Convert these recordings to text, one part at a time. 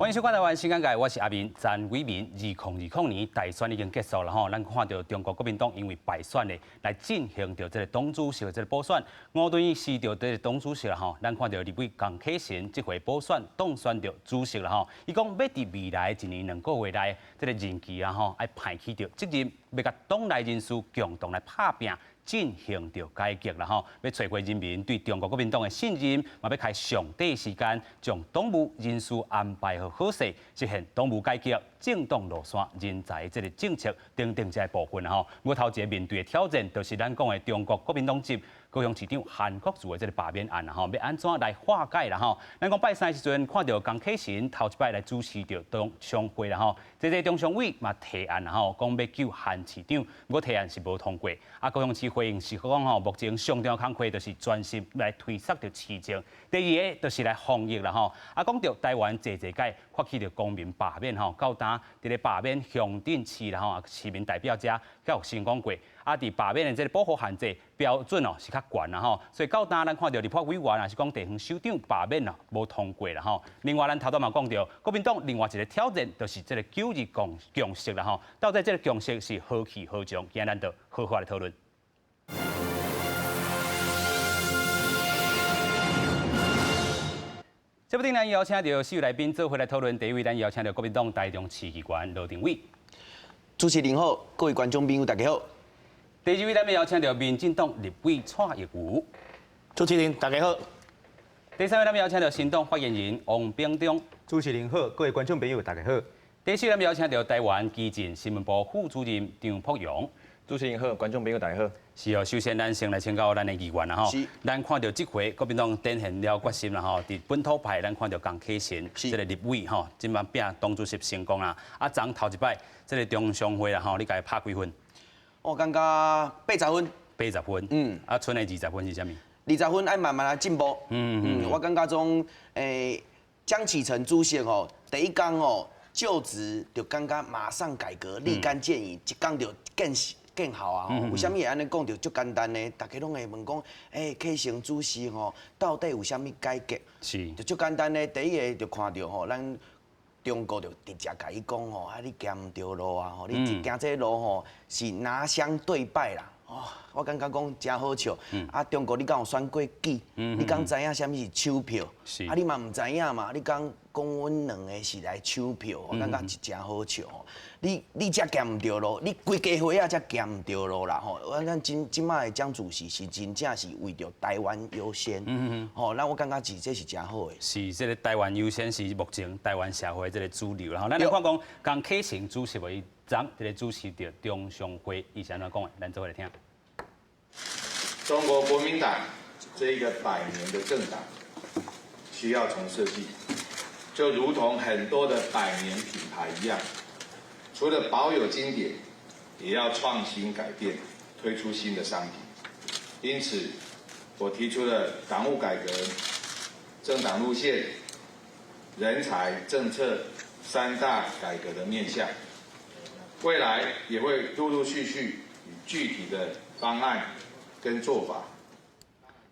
歡迎收看台灣新眼界，我是阿明詹偉民。2020年大選已經結束了吼，咱看著中國國民黨因為敗選咧，來進行著這個黨主席的這個補選。吳敦義辭著這個黨主席啦吼，咱看著立委江啟臣這回補選當選著主席啦吼。伊講欲佇未來一年兩個月內，這個任期啊吼，愛派去著責任，欲佮黨內人士共同來拍拚。進行著改革啦吼，欲揣回人民對中國國民黨的信任，嘛欲開上短時間將黨務人事安排予好勢，實現黨務改革、政黨路線、人才這個政策等等這个部分吼。我頭一個面對的挑戰，就是咱講的中國國民黨籍高雄市長韓國瑜的這個罷免案啦吼，欲按怎來化解啦吼？咱講拜三的時陣，看著江啟臣頭一擺來主持著中常會啦吼，這個中常委嘛提案啦吼，講欲救韓市長，毋過提案是無通過。啊，高雄市回應是講吼，目前上重要工課就是專心來推捒著市政，第二个就是來防疫啦吼。啊，講著台灣濟濟屆發起著公民罷免吼，到今佇咧罷免鄉鎮市啦吼，市民代表者才有成功過。啊，佇罷免的這個保護限制標準哦是較懸啦吼，所以到今咱看著立法委員也是講地方首長罷免哦無通過啦吼。另外，咱頭拄嘛講著，國民黨另外一個挑戰就是這個九二共識啦吼。到底這個共識是何去何從？今仔咱就好好來討論。這部頂咱邀請著四位來賓做伙來討論。第一位，咱邀請著國民黨台中市議員羅庭偉。主持人好，各位觀眾朋友大家好。第二位，咱邀請著民進黨立委蔡易餘。主持人大家好。第三位，咱邀請著新黨發言人王炳忠。主持人好，各位觀眾朋友大家好。第四位，咱邀請著台灣基進新聞部副主任張博洋。主持人好，觀眾朋友大家好。是哦，首先咱先來請教咱的議員啦吼。咱看著這回國民黨展現了決心啦吼，佇本土派咱看著江啟臣這個立委吼，這擺拚黨主席成功啦。啊，昨頭一擺這個中常會啦吼，你共伊拍幾分？我感覺80分。80分。啊，賰的20分是啥物？20分愛慢慢來進步。我感覺講，江啟臣主席吼，第一工吼就職就感覺馬上改革，立竿見影，一工就見見效啊！為啥物會按呢講著足簡單呢？大家攏會問講，啟臣主席吼，到底有啥物改革？就足簡單呢。第一个就看著吼，咱中國就直接共伊講吼，啊，你行毋著路啊，吼，你行這路吼是拿香對拜啦。哦，我感覺講誠好笑。啊，中國你敢有選過舉？你敢知影啥物是搶票？啊，你嘛毋知影嘛？你敢講阮兩个是來搶票？我感覺是誠好笑吼。你才行毋著路，你規家伙仔才行毋著路啦吼。我咱這這擺的江主席是真正是為著台灣優先。吼，那我感覺是這是誠好的。是這个台灣優先是目前台灣社會這个主流啦吼。咱來看講江啟臣主席伊昨佇咧主持著中常會，伊是按怎講的？咱做伙來聽。中國國民黨這個百年的政黨需要重設計，就如同很多的百年品牌一樣，除了保有經典，也要創新改變，推出新的商品。因此，我提出了黨務改革、政黨路線、人才政策三大改革的面向，未來也會陸陸續續以具體的方案跟做法。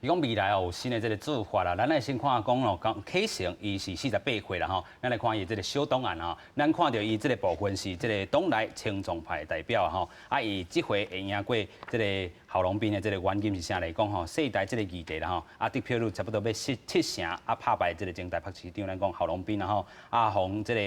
伊講未來哦有新的這个做法啦，咱來先看講哦，江啟臣伊是48歲啦吼，咱來看伊這个小檔案吼，咱看著伊這个部分是這个黨內青壯派代表吼，啊伊這回會贏過這个郝龍斌的這个原因是啥來講吼？世代這个議題啦吼，啊得票率差不多欲七成，啊拍敗這个前台北市長咱講郝龍斌啦吼，啊予這个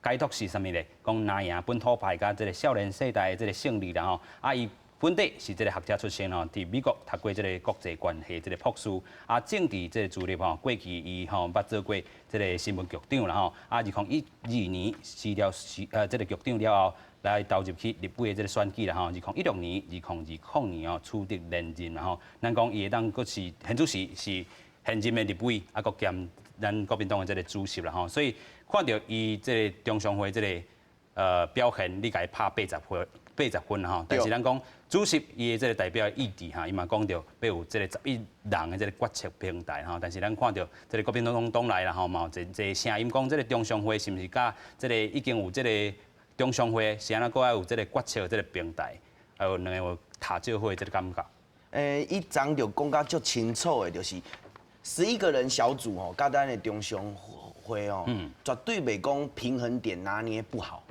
解讀是啥物咧？講藍營本土派佮這个少年世代的這个勝利啦吼，啊伊。本底是這个學者出身吼，佇美國讀過這个國際關係這个博士，啊政治這个資歷吼，過去伊吼捌做過這个新聞局長啦吼，啊2012年辭掉是這个局長了後，來投入去立委的這个選舉啦吼，2016年、2020年哦取得連任啦吼，咱講伊會當閣是現主席是現任的立委，啊閣兼咱國民黨的這个主席啦吼，所以看著伊這个中常會這个表現，你共伊拍80分。80分吼，但是咱講主席伊的這个代表意志哈，伊嘛講著欲有這个11人的這个決策平台吼，但是咱看著這个國民黨黨內啦吼，嘛有一個聲音講，這个中常會是毋是佮這个已經有這个中常會，是按怎閣愛有這个決策這个平台，還有兩个有塔照會這个感覺。伊昨就講甲足清楚的，就是11個人小組吼，佮咱的中常會哦，絕對袂講平衡點拿捏不好。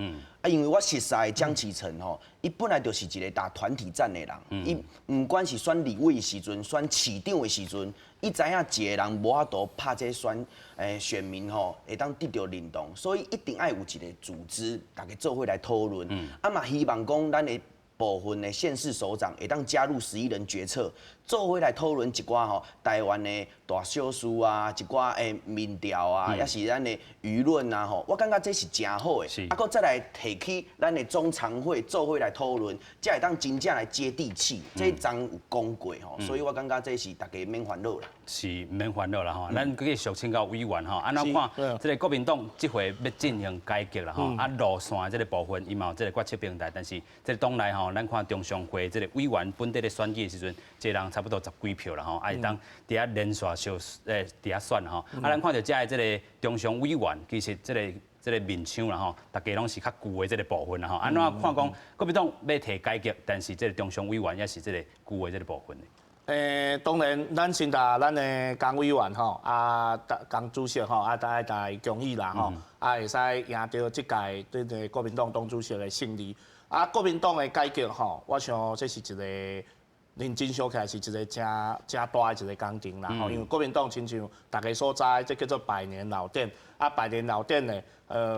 啊，因為我熟似江啟臣吼，伊本來就是一個打團體戰的人，伊毋管是選立委的時陣，選市長的時陣，伊知影一個人無法度拍這選民吼會當得著認同，所以一定愛有一個組織，大家做伙來討論。啊嘛希望講咱的部分的縣市首長會當加入11人決策，做伙來討論一寡吼台灣的大小事啊，一寡的民調啊，抑是咱的輿論啊吼，我感覺這是誠好的。啊，閣再來提起咱的中常會做伙來討論，才會當真正來接地氣。這昨有講過吼，所以我感覺這是大家免煩惱啦。是免煩惱啦吼，咱繼續請教委員吼，按怎看這個國民黨這回欲進行改革啦吼，啊路線這個部分伊嘛有這個決策平台，但是這個黨內吼，咱看中常會這個委員本底咧選舉的時陣，一個人差不多十幾票啦吼，啊會當佇遐連續相佇遐選吼，啊咱看著遮的這個中常委員，其實這個面相啦吼，大家攏是較舊的這個部分啦吼，按怎看講國民黨欲提改革，但是這個中常委員也是這個舊的這個部分。當然，咱先共咱的江委員吼，啊，江主席吼，啊，大家恭喜啦吼，啊，會使贏著這屆這個國民黨黨主席的勝利。啊，國民黨的改革吼，我想這是一個認真想起來是一個誠誠大的一個工程啦吼，因為國民黨親像大家所知，這叫做百年老店。啊，百年老店呢，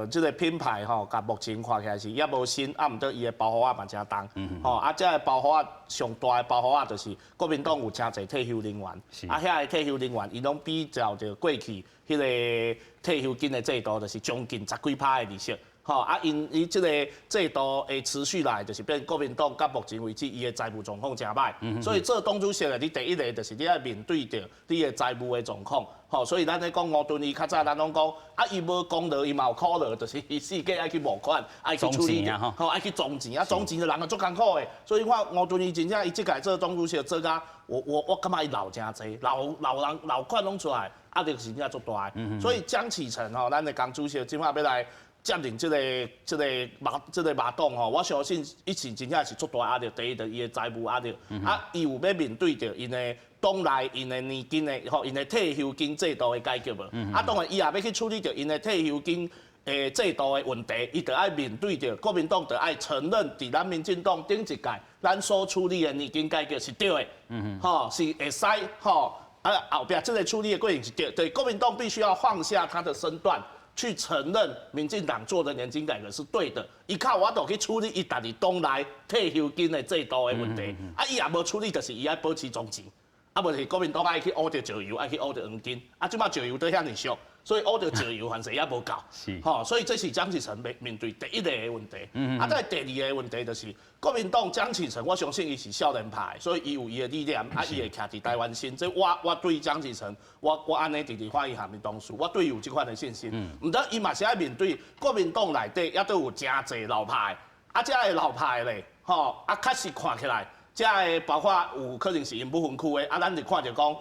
這個品牌吼，佮目前看起來是猶無新，啊，毋過伊的包袱仔嘛誠重，吼，啊，這個包袱仔上大的包袱仔就是國民黨有誠濟退休人員，啊，遐個退休人員伊攏比照著過去彼個退休金的制度，就是將近十幾趴的利息。吼，啊，𪜶伊這個制度會持續來，就是變國民黨到目前為止，伊的財務狀況誠歹，所以做黨主席的，你第一個就是你愛面對著你的財務的狀況。吼，所以咱咧講吳敦義較早，咱攏講啊，伊無功勞，伊嘛有苦勞，就是伊四界愛去募款，愛去處理，吼，愛去裝錢，啊，裝錢的人啊足艱苦的。所以看吳敦義真正伊這屆做黨主席做甲，我感覺伊老誠濟，老老人老款攏出來，壓力是真正足大的。所以江啟臣吼，咱的江主席這擺欲來接任這個馬這個馬董吼，我相信伊是真正是足大壓力。第一，就伊的財務壓力，啊，伊有欲面對著𪜶的黨內𪜶的年金的吼，𪜶的退休金制度的改革無？啊，當然伊也欲去處理著𪜶的退休金的制度的問題，伊就愛面對著國民黨，就愛承認佇咱民進黨頂一屆，咱所處理的年金改革是對的，吼，是會使吼，啊後壁這個處理的過程是對，對，國民黨必須要放下他的身段，去承認民進黨做的年金改革是對的，伊較有法度去處理伊家己黨內退休金的制度的問題，啊，伊也無處理，就是伊愛保持裝錢，啊，無就是國民黨愛去挖著石油，愛去挖著黃金，啊，這擺石油都遐爾俗，所以挖著石油反正也無夠，吼，所以這是江啟臣面對第一個的問題，啊，再第二個問題就是國民黨江啟臣，我相信伊是少年派，所以伊有伊的理念，啊，伊會徛佇台灣心。這我對江啟臣，我按呢直直看伊下面同事，我對伊有這款的信心。毋過伊嘛是愛面對國民黨內底，猶閣有誠濟老派，啊，這个老派咧，吼，啊，確實看起來，這个包括有可能是𪜶不分區的，啊，咱就看著講，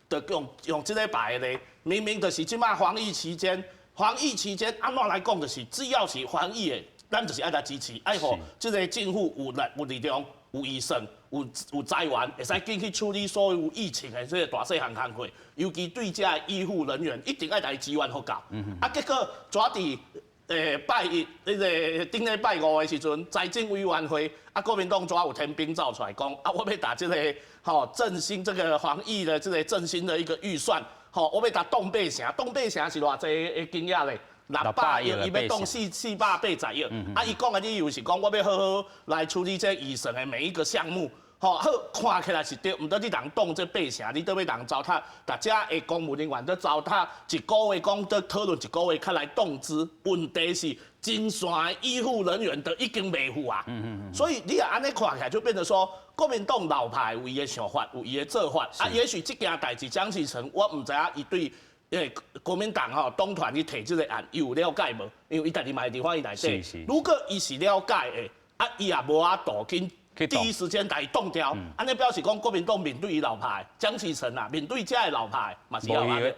就用這禮拜的咧，明明就是這擺防疫期間，防疫期間按怎來講，就是只要是防疫的，咱就是愛來支持，愛予這個政府有力、有力量、有預算、有資源，會使進去處理所有疫情的這個大細項工課。尤其對這个醫護人員，一定愛來支援予夠。啊，結果跩佇拜一，彼個頂禮拜五的時陣，財政委員會啊，國民黨跩有天兵走出來講，啊，我欲共這個吼振興這個防疫的這個振興的一個預算，吼，我欲共凍八成，凍八成是偌濟的金額咧？600億，伊欲凍480億。啊，伊講的理由是講，我欲好好來處理這預算的每一個項目。吼，好看起來是對，毋過你人凍這八成，你倒欲人糟蹋，大家的公務人員都糟蹋一個月講，咧討論一個月較來凍資。問題是前線的醫護人員都已經袂赴啊。所以你若按呢看起來，就變成說，國民黨老派有伊的想法，有伊的做法。啊，也許這件代誌江啟臣，我毋知影伊對因為國民黨吼黨團去提這個案，伊有了解無？因為伊家己嘛會佇法院內底。如果伊是了解的，啊，伊也無法度緊第一時間共伊凍掉，按呢表示講國民黨面對伊老派江啟臣啊，面對這个老派嘛是有壓力，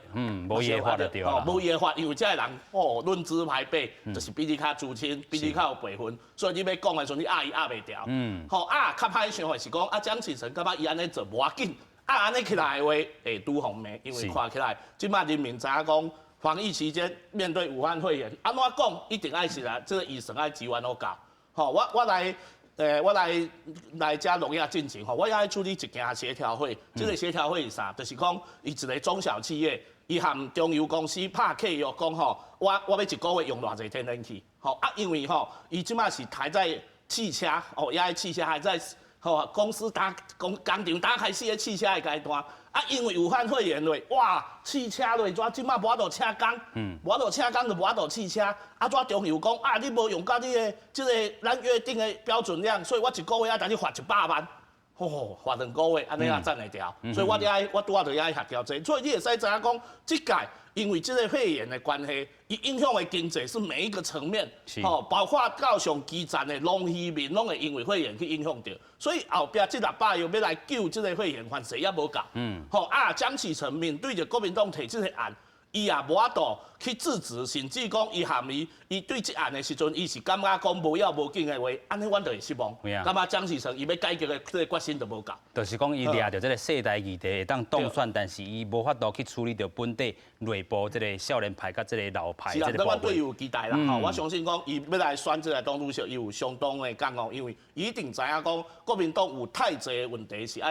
無伊的法就對啦。無伊的法，因為這个人哦，論資排輩，就是比你較資深，比你較有輩分，所以你欲講的時陣，你壓伊壓袂牢。吼啊，較歹想的是講啊，江啟臣感覺伊按呢做無要緊，啊按呢起來的話會拄予罵，因為看起來這擺人民知影講，防疫期間面對武漢肺炎，按怎講一定愛是來這個醫生愛支援予夠。吼，我來遮錄影進前吼，我愛處理一件協調會。這個協調會是啥？就是講伊一個中小企業，伊和中油公司拍契約講吼，我欲一個月用偌濟天然氣，吼啊，因為吼，伊這馬是還在試車，哦，也愛試車還在吼公司打工廠打開始咧試車的階段。啊，因為武漢肺炎落，哇，試車落，怎這馬無法度請工，無法度請工就無法度試車。啊，怎中油講啊，你無用到你的這個咱約定的標準量，所以我一個月愛共你罰100萬，吼，罰2個月，按呢也贊會牢。所以我愛，我拄仔就愛協調這個，所以你會使知影講，這屆因為這個肺炎的關係，伊影響的經濟是每一個層面，吼，包括到上基層的農漁民，攏會因為肺炎去影響著。所以後壁這600億欲來救這個肺炎，凡勢也無夠。吼啊，江啟臣面對著國民黨提這個案，伊也無法度去制止，甚至講伊含伊，伊對這案的時陣，伊是感覺講無要無緊的話，按呢阮就會失望。感覺江啟臣伊欲改革的這個決心就無夠。就是講伊掠著這個世代議題會當當選，但是伊無法度去處理著本地內部這個少年派佮這個老派這個部分。是啊，我對伊有期待啦。吼，我相信講伊欲來選這個黨主席，伊有相當的覺悟，因為伊一定知影講國民黨有太濟的問題是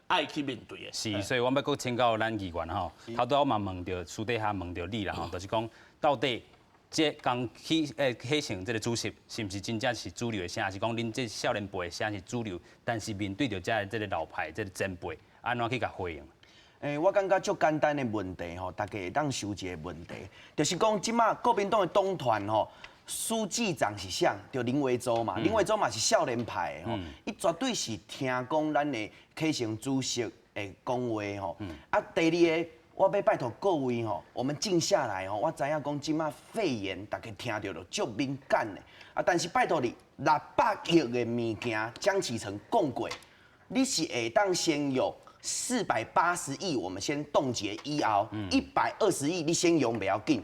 愛去面對的。是，所以我欲閣請教咱議員吼，頭拄仔我嘛問著私底下問著你啦吼，就是講到底這江啟臣這個主席是毋是真正是主流的聲，還是講恁這少年輩的聲是主流？但是面對著這這個老派這個前輩，按怎去共回應？我感覺足簡單的問題吼，大家會當想一個問題，就是講這馬國民黨的黨團吼，書記長是誰？就林維洲嘛，林維洲嘛是少年派的吼，伊絕對是聽講咱的啟臣主席的講話吼。啊，第二个，我欲拜託各位吼，我們靜下來吼，我知影講這馬肺炎，大家聽著就足敏感的。啊，但是拜託你，600億的物件，江啟臣講過，你是會當先用480億，我們先凍結以後，120億你先用袂要緊。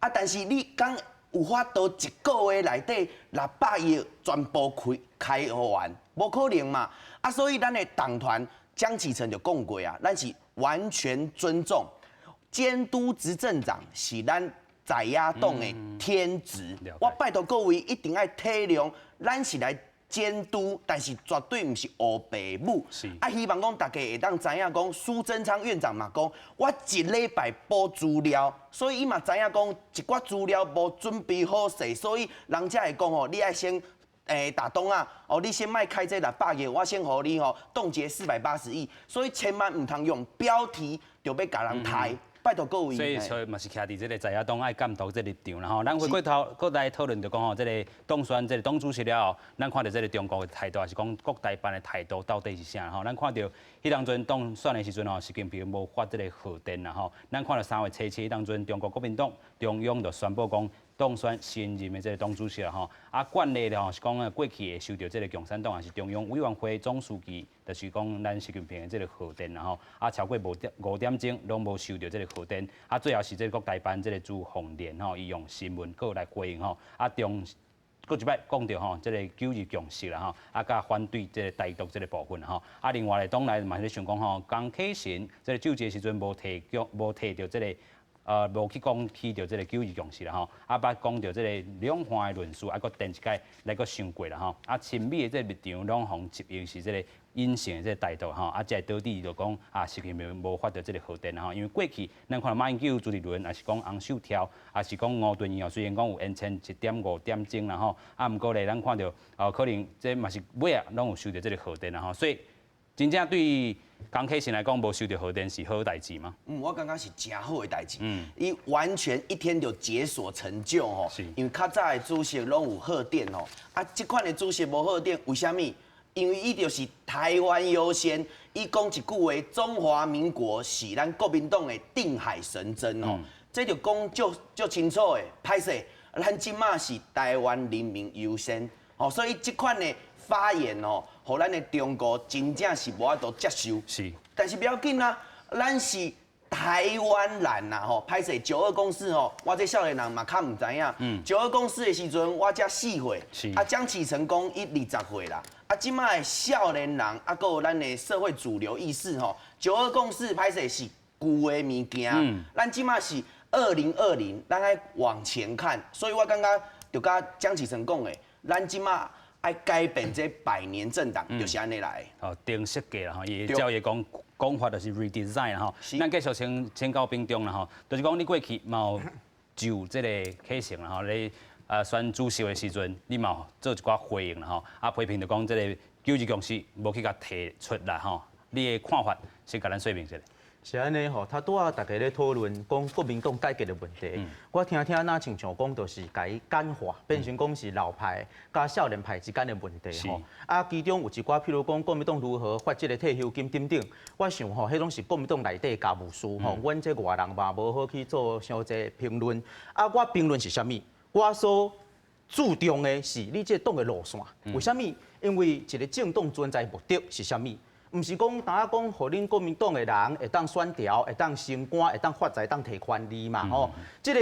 啊，但是你講有法度一個月內底六百億全部開開完，無可能嘛。啊，所以咱的黨團江啟臣就講過啊，咱是完全尊重監督執政黨是咱在野黨的天職。我拜託各位一定愛體諒，咱是來監督，但是絕對毋是烏白母。啊，希望講大家會當知影講，蘇貞昌院長嘛講，我一禮拜補資料，所以伊嘛知影講一寡資料無準備好勢，所以人才會講吼，你愛先打東啊，哦，你先莫開這六百億，我先予你吼凍結480億，所以千萬毋通用標題就欲共人刣。拜託各位。所以嘛是徛佇這個在野黨愛監督這個立場啦吼。咱回過頭閣來討論就講吼，這個當選這個黨主席了後，咱看著這個中國的態度，還是講國台辦的態度到底是啥吼？咱看著彼當陣當選的時陣吼，習近平無發這個賀電啦吼。咱看著3月初7當陣，中國國民黨中央就宣布講當選新任的這個黨主席啦吼。啊，慣例吼是講過去會收著這個共產黨還是中央委員會總書記，就是講咱習近平的這個賀電啦吼。啊，超過5點鐘攏無收著這個賀電。啊，最後是這個國台辦這個朱鳳蓮吼，伊用新聞稿來回應吼。啊，中閣一擺講著吼，這個九二共識啦吼，啊，佮反對這個台獨這個部分吼。啊，另外咧，黨內嘛是咧想講吼，江啟臣這個就職時陣無提供無提著這個。無去講起著這個九二共識啦吼，啊，捌講著這個兩岸的論述，啊，閣電一擺來閣想過啦吼，啊，親美的這個立場攏予質疑是這個隱性的這個台獨吼，啊，才會導致就講啊，習近平無發著這個賀電啦吼，因為過去咱看馬英九、朱立倫，抑是講洪秀柱，抑是講吳敦義哦，雖然講有延簽1.5點鐘啦吼，啊，毋過咧，咱看著哦，可能這嘛是尾仔攏有收著這個賀電啦吼，所以真正對江啟臣來講，無收著賀電是好代誌嗎？嗯，我感覺是誠好的代誌。伊完全一天就解鎖成就吼。因為較早的主席攏有賀電吼，啊，這款的主席無賀電，為啥物？因為伊就是台灣優先，伊講一句話，中華民國是咱國民黨的定海神針吼。這就講足足清楚的，歹勢，咱這馬是台灣人民優先，吼，所以這款的發言哦，予咱的中國真正是無法度接受。但是不要緊啊，咱是台灣人呐，吼，歹勢九二共識吼，我這少年人嘛較毋知影。九二共識的時陣，我才4歲。啊，江啟臣講伊20歲啦。啊，這馬的少年人，啊，閣有咱的社會主流意識吼，九二共識歹勢是舊的物件。咱這馬是。2020，咱愛往前看，所以我感覺就佮江啟臣講的，咱這馬愛改變這百年政黨，就是按呢來。哦，重設計啦吼，伊照伊講講法就是 redesign 吼。咱繼續先請教秉忠啦吼，就是講你過去嘛有就這個啟程啦吼，你選主席的時陣，你嘛有做一寡回應啦吼，啊批評就講這個九二共識無去共提出來吼，你的看法先共咱說明一下。是按呢吼，頭拄仔大家咧討論講國民黨改革的問題，我聽聽若親像講，就是共伊簡化，變成講是老派佮少年派之間的問題吼。啊，其中有一寡，譬如講國民黨如何發這個退休金等等，我想吼，彼攏是國民黨內底家務事吼，阮這外人嘛無好去做傷濟評論。啊，我評論是啥物？我所注重的是你這個黨的路線。為啥物？因為一個政黨存在目的是啥物？毋是講焦講，予恁國民黨的人會當選調，會當升官，會當發財，會當提權利嘛吼。這個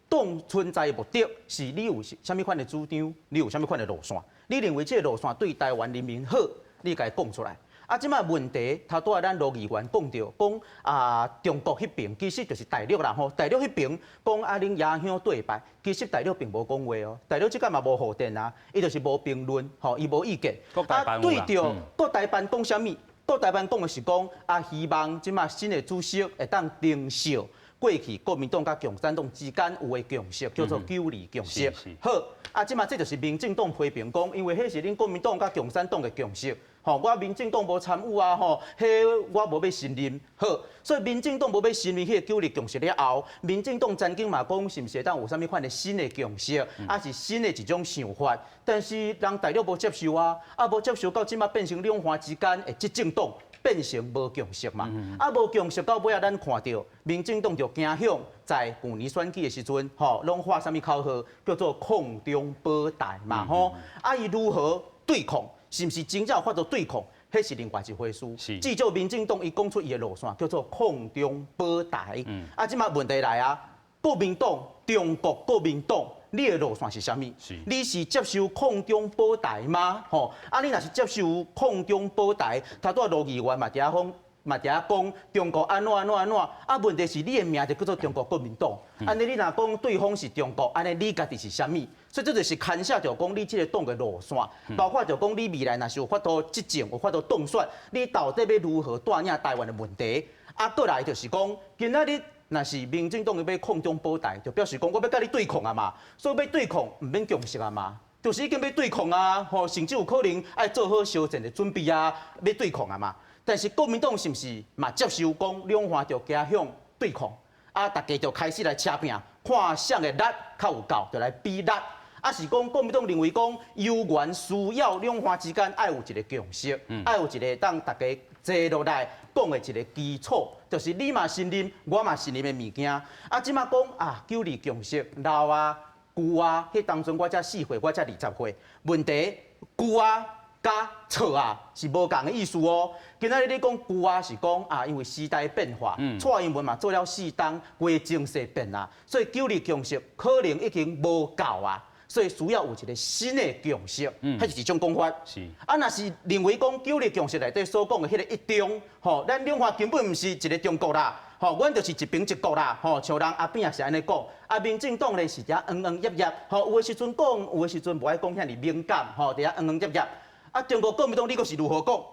黨存在的目的是你有啥物款的主張，你有啥物款的路線，你認為這個路線對台灣人民好，你共伊講出來。啊，這擺問題，頭拄仔咱盧議員講著，講啊，中國彼爿其實就是大陸啦吼，大陸彼爿講啊，恁爺鄉對拜，其實大陸並無講話哦，大陸這擺嘛無賀電啊，伊就是無評論，吼，伊無意見。啊，對著國台辦講啥物？國台辦講的是講啊，希望這擺新的主席會當重拾過去國民黨佮共產黨之間有的共識，叫做九二共識。好，啊，這擺這就是民進黨批評講，因為彼是恁國民黨佮共產黨的共識。吼，我民進黨無參與啊！吼，彼我無欲承認。好，所以民進黨無欲承認彼個九二共識了後，民進黨曾經嘛講，是毋是會當有啥物款的新的共識，抑是新的一種想法？但是人大陸無接受啊，啊無接受到這擺變成兩岸之間的執政黨變成無共識嘛。啊無共識到尾仔，咱看著民進黨就驚向在舊年選舉的時陣，吼，攏喊啥物口號，叫做抗中保台嘛，吼。啊伊如何對抗？是毋是真正有法度對抗？彼是另外一回事。至少民進黨伊講出伊的路線，叫做抗中保台。啊，這擺問題來啊，國民黨、中國國民黨，你的路線是啥物？你是接受抗中保台嗎？吼，啊，你若是接受抗中保台，頭拄仔盧議員嘛佇遐講，嘛佇遐講中國按怎按怎按怎，啊，問題是你的名就叫做中國國民黨，按呢你若講對方是中國，按呢你家己是啥物？所以這就是牽涉著講你這個黨的路線，包括著講你未來若是有法度執政，有法度當選，你到底欲如何帶領台灣的問題？啊，過來就是講，今仔日若是民進黨欲抗中保台，就表示講我欲佮你對抗啊嘛，所以欲對抗毋免共識啊嘛，就是已經欲對抗啊，吼，甚至有可能愛做好相戰的準備啊，欲對抗啊嘛。但是國民黨是毋是嘛接受講兩岸就走向對抗？啊，大家就開始來車拚，看誰的力較有夠，就來比力。啊，是講國民黨認為講，猶原需要兩岸之間愛有一個共識，愛有一個當大家坐落來講的一個基礎，就是你嘛承認，我嘛承認的物件。啊，這擺講啊，九二共識老啊、舊啊，彼當陣我才四歲，我才20歲，問題舊啊佮錯啊是無仝的意思哦。今仔日你講舊啊是講啊，因為時代變化，蔡英文嘛做了四冬，規個情勢變啊，所以九二共識可能已經無夠啊。所以需要有一個新的共識，彼是一種講法。啊，若是認為講九二共識內底所講的彼個一中，吼，咱兩岸根本毋是一個中國啦，吼，阮就是一爿一國啦，吼，像人阿扁也是按呢講，啊，民進黨咧是佇遐嚶嚶揜揜，吼，有的時陣講，有的時陣無愛講遐爾敏感，吼，佇遐嚶嚶揜揜。啊，中國國民黨你閣是如何講？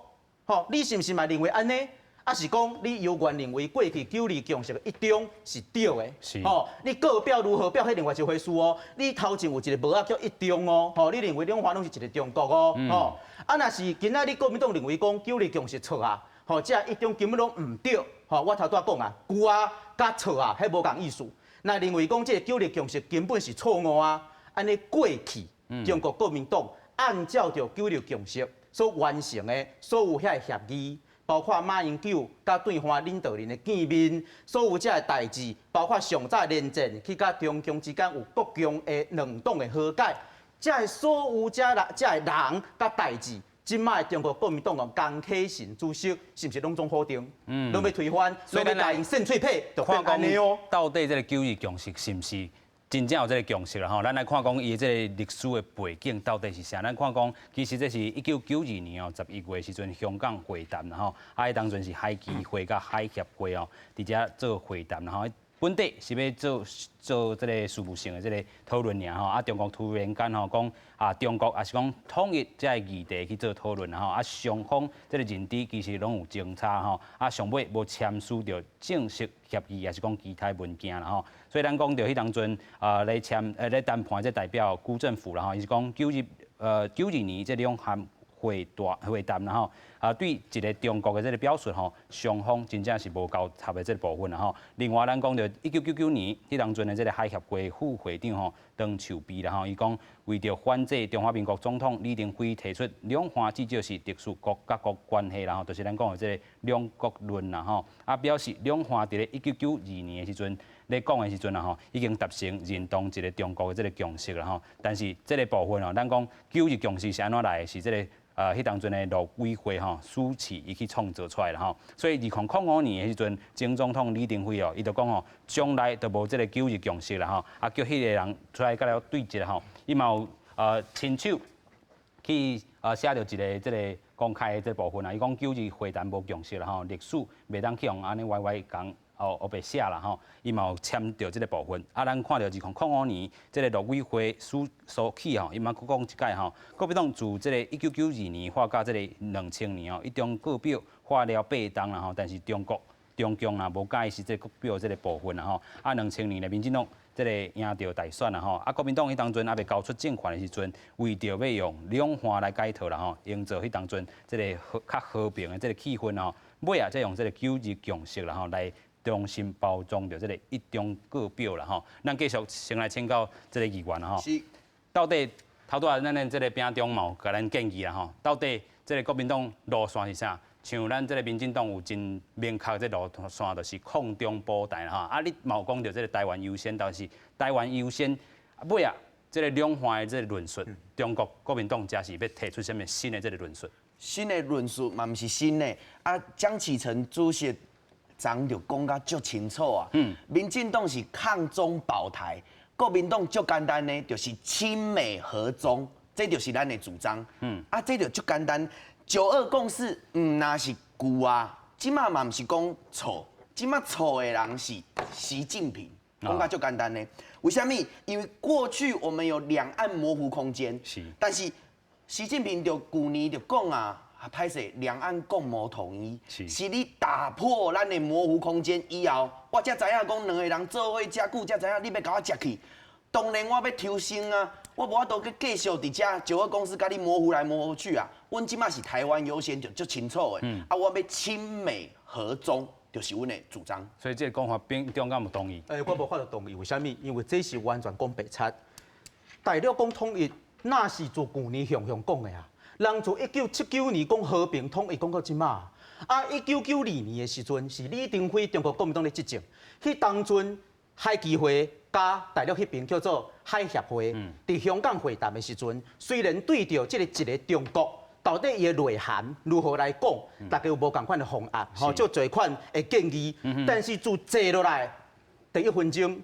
吼，你是毋是嘛認為按呢？抑是講你猶原認為過去九二共識的一中是對的？吼，你各表如何表，彼另外一回事哦。你頭前有一個帽仔叫一中哦，吼，你認為兩岸攏是一個中國哦，吼。啊，若是今仔日國民黨認為講九二共識錯啊，吼，這一中根本攏毋對，吼，我頭拄仔講啊，舊啊佮錯啊，彼無仝意思。若認為講這個九二共識根本是錯誤啊，按呢過去中國國民黨按照著九二共識所完成的所有遐個協議，包括馬英九佮對岸領導人的見面，所有這个代誌，包括上早連戰去佮中共之間有國共的兩黨的和解，這个所有這人這个人佮代誌，這擺中國國民黨的江啟臣主席是毋是攏總否定？攏欲推翻，攏欲共𪜶扇喙皮，就變按呢哦。到底這个九二共識是毋是真正有這个共識啦吼？咱來看講伊這個歷史的背景到底是啥？咱看講，其實這是1992年哦11月時陣香港會談啦吼，啊，彼當陣是海基會佮海協會哦，佇遮做會談啦吼。本底是欲做做這个事務性的這个討論爾吼，啊中國突然間吼講啊中國抑是講統一這个議題去做討論吼，啊雙方這个認知其實攏有爭差吼，啊上尾無簽署著正式協議，抑是講其他文件啦吼。所以咱講著彼當陣啊咧簽咧談判這代表辜振甫啦吼，伊是講92年這兩岸會談會談啦吼，啊對一个中國的這个表述吼，雙方真正是無交合的這个部分啦吼。另外，咱講著1999年彼當陣的這个海協會副會長吼張樹碑啦吼，伊講為著反制中華民國總統李登輝提出兩岸至少是特殊國佮國關係啦吼，就是咱講的這个兩國論啦吼，啊表示兩岸佇咧1992年的時陣咧講的時陣啦吼，已經達成認同一个中國的這个共識啦吼。但是這个部分哦，咱講九二共識是按怎來的？是這个彼當陣的陸委會吼，主持伊去創造出來啦吼。所以2005年的時陣，前總統李登輝哦，伊就講吼，將來就無這个九二共識啦吼，啊叫彼个人出來佮了對質吼，伊嘛有親手去寫著一个這个公開的這部分啊，伊講九二會談無共識啦吼，歷史袂當去予按呢歪歪講。哦，烏白寫啦吼，伊嘛有簽著這个部分。啊，咱看著2005年這个陸委會蘇蘇起吼，伊嘛閣講一擺吼，國民黨自這个1992年發到這个2000年哦，一中各表發了八冬啦吼，但是中國中共啦無佮意是這個國表這个部分啦吼。啊，2000年咧，民進黨這个贏著大選啦吼，啊，國民黨彼當陣猶未交出政權的時陣，為著欲用兩岸來解套啦吼，營造彼當陣這个和較和平的這个氣氛吼，尾仔才用這个九二共識啦吼來重新包裝著這个一中各表啦吼。咱繼續先來請教這个議員啦吼。到底頭拄仔咱的這个餅中嘛有共咱建議啦吼，到底這个國民黨路線是啥？像咱這个民進黨有真明確這路線，就是抗中保台啦吼。啊，你嘛有講著這个台灣優先，但是台灣優先尾仔這个兩岸的這个論述，中國國民黨遮是欲提出啥物新的這个論述？新的論述嘛毋是新的，啊，江啟臣主席昨就講甲足清楚啊。民進黨是抗中保台，國民黨足簡單呢，就是親美和中，這就是咱的主張。啊，這就足簡單。九二共識毋若是舊啊，這馬嘛毋是講錯，這馬錯的人是習近平，講甲足簡單呢。為啥物？因為過去我們有兩岸模糊空間，但是習近平就舊年就講啊，歹勢，兩岸共謀統一，是你打破咱的模糊空間以後，我才知影講兩个人做伙遮久，才知影你欲共我食去。當然我欲抽身啊，我無法度閣繼續佇遮九二共識共你模糊來模糊去啊。阮這馬是台灣優先，就足清楚的。啊，我欲親美和中，就是阮的主張。所以這个講法，秉中敢有同意？欸，我無法度同意，為啥物？因為這是完全講白賊。大陸講統一，那是自舊年雄雄講的啊。人自1979年講和平統一，講到這馬。啊，1992年的時陣，是李登輝中國國民黨咧執政，彼當陣海基會佮大陸彼邊叫做海協會，佇香港會談的時陣，雖然對著這个一个中國到底伊的內涵如何來講，大家有無仝款的方案，吼，足濟款的建議，但是自坐落來第一分鐘，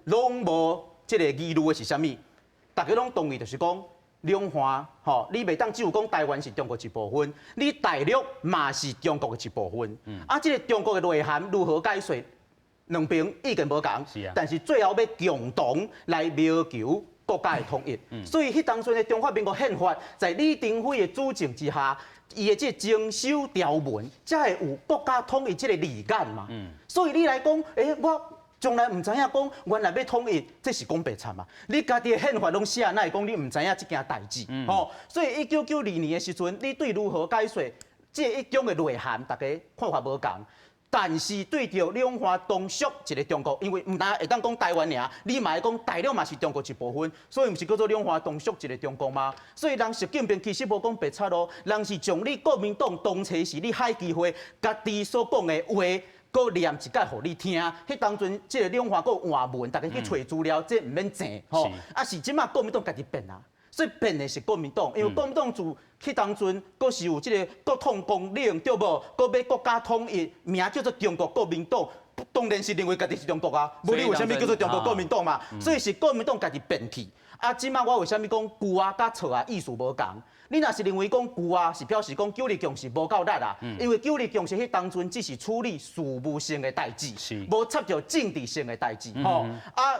攏無這个疑慮的是啥物？大家攏同意，就是講兩岸吼，你袂當只有講台灣是中國一部分，你大陸嘛是中國的一部分。啊，這个中國的內涵如何解說？兩邊意見無仝，但是最後欲共同來謀求國家的統一。所以彼當陣的中華民國憲法，在李登輝的主政之下，伊的這個增修條文，才會有國家統一這个字眼嘛。所以你來講，欸，我從來毋知影講，原來欲統一，這是講白賊嘛？你家己的憲法攏寫，哪會講你毋知影這件代誌？吼，所以1992年的時陣，你對如何解說這一中的內涵，大家看法無仝。但是對著兩岸同屬一个中國，因為毋但會當講台灣爾，你嘛會講大陸嘛是中國一部分，所以毋是叫做兩岸同屬一个中國嗎？所以人習近平其實無講白賊咯，人是將你國民黨當初時你海基會家己所講的話，閣念一擺予你聽。彼當陣這个兩岸閣換文，大家去揣資料，這毋免爭吼。啊是這馬國民黨家己變啊。所以變的是國民黨，因為國民黨自彼當陣，閣是有這个國統綱領，對無？閣欲國家統一，名叫做中國國民黨，當然是認為家己是中國啊，無你為啥物叫做中國國民黨嘛？所以是國民黨家己變去。啊，這馬我為啥物講舊啊佮錯啊意思無仝？你若是認為講舊啊，是表示講九二共識無夠力啊，因為九二共識彼當陣只是處理事務性的代誌，無插著政治性的代誌，吼啊！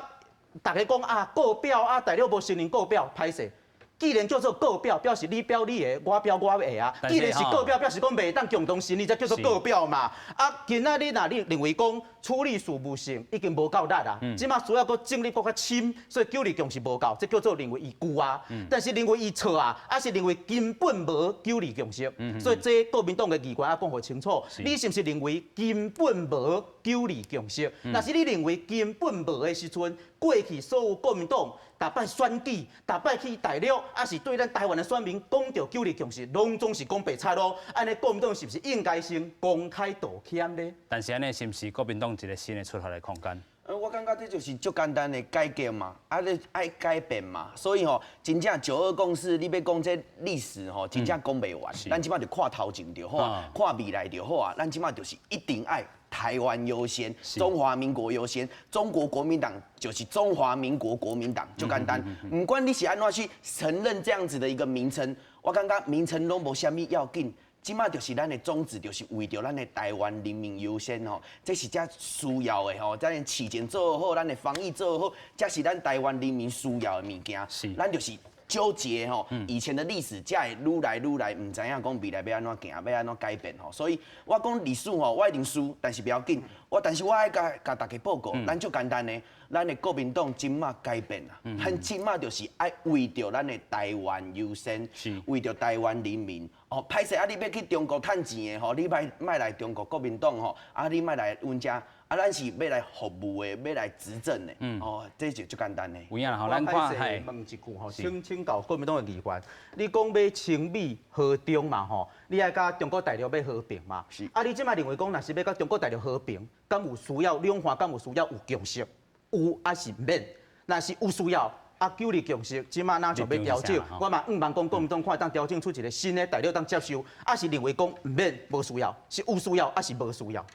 逐家講啊，告表啊，大陸無承認告表，歹勢。既然叫做告表，表示你表你的，我表我的啊。既然是告表，表示講袂當共同審理，才叫做告表嘛。啊，今仔你若你認為講處理事務性已經無夠力啊，這馬需要閣整理閣較深，所以九二共識無夠，這叫做認為伊舊啊。但是認為伊錯啊，抑是認為根本無九二共識。所以這國民黨的議員愛講予清楚，你是毋是認為根本無九二共識？若是你認為根本無的時陣，過去所有國民黨逐擺選舉，逐擺去大陸，抑是對咱台灣的選民講著九二共識，攏總是講白賊囉。按呢國民黨是毋是應該先公開道歉呢？但是按呢是毋是國民黨一個新的出發的空間？我感覺這就是足簡單的改革嘛，啊，你愛改變嘛，所以吼，真正九二共識，你欲講這歷史吼，真正講袂完。咱這馬就看頭前就好啊，看未來就好啊。咱這馬就是一定愛台灣優先，中華民國優先，中國國民黨就是中華民國國民黨，足簡單。毋管你是按怎去承認這樣子的一個名稱，我感覺名稱攏無啥物要緊。這馬就是咱的宗旨，就是為著咱的台灣人民優先吼，這是才需要的吼，咱的市政做好，咱的防疫做好，才是咱台灣人民需要的物件。咱就是糾結吼，以前的歷史才會愈來愈來，毋知影講未來欲按怎行，欲按怎改變吼。所以我講歷史吼，我一定輸，但是袂要緊。但是我愛共大家報告，咱足簡單的，咱的國民黨這馬改變啊，咱這馬就是愛為著咱的台灣優先，為著台灣人民。哦，歹勢啊！你欲去中國趁錢的吼，你莫莫來中國國民黨吼，啊，你莫來阮遮，啊，咱是欲來服務的，欲來執政的，哦，這就足簡單的。有影吼，咱看問一句吼，請教國民黨的議員，你講欲親美和中嘛吼，你愛佮中國大陸欲和平嘛？是。啊，你這馬認為講，若是欲佮中國大陸和平，敢有需要兩岸敢有需要有共識？有抑是毋免？若是有需要，啊，九二共識，這馬若就欲調整，我嘛向望講國民黨看會當調整出一個新的大陸當接受，抑是認為講毋免無需要，是有需要抑是無需要？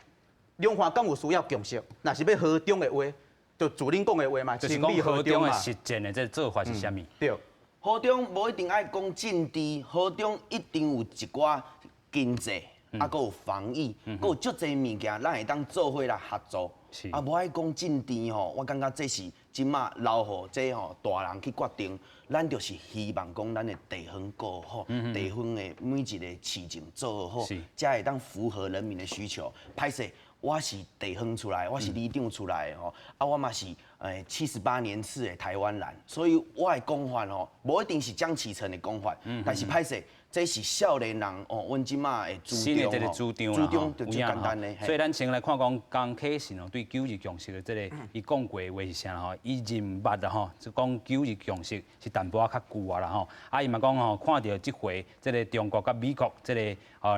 兩岸敢有需要共識？若是欲和中的話，就如恁講的話嘛，就是講和中的實踐的這個做法是啥物？對，和中無一定愛講政治，和中一定有一寡經濟，啊，閣有防疫，閣有足濟物件，咱會當做伙來合作。啊，無愛講政治吼，我感覺這是這馬留予這吼大人去決定。咱就是希望講咱的地方顧好，地方的每一個市政做好，才會當符合人民的需求。歹勢，我是地方出來，我是里長出來的吼，啊，我嘛是78年次的台灣人，所以我的講法吼，無一定是江啟臣的講法，但是歹勢。這是少年人哦，阮這馬的主張這個主張主張就足簡單的。所以咱先來看講江啟臣哦，對九二共識的這個，伊講過的話是啥吼？伊認捌啦吼，就講九二共識是淡薄仔較舊啊啦吼。啊，伊嘛講吼，看著這回這個中國佮美國這個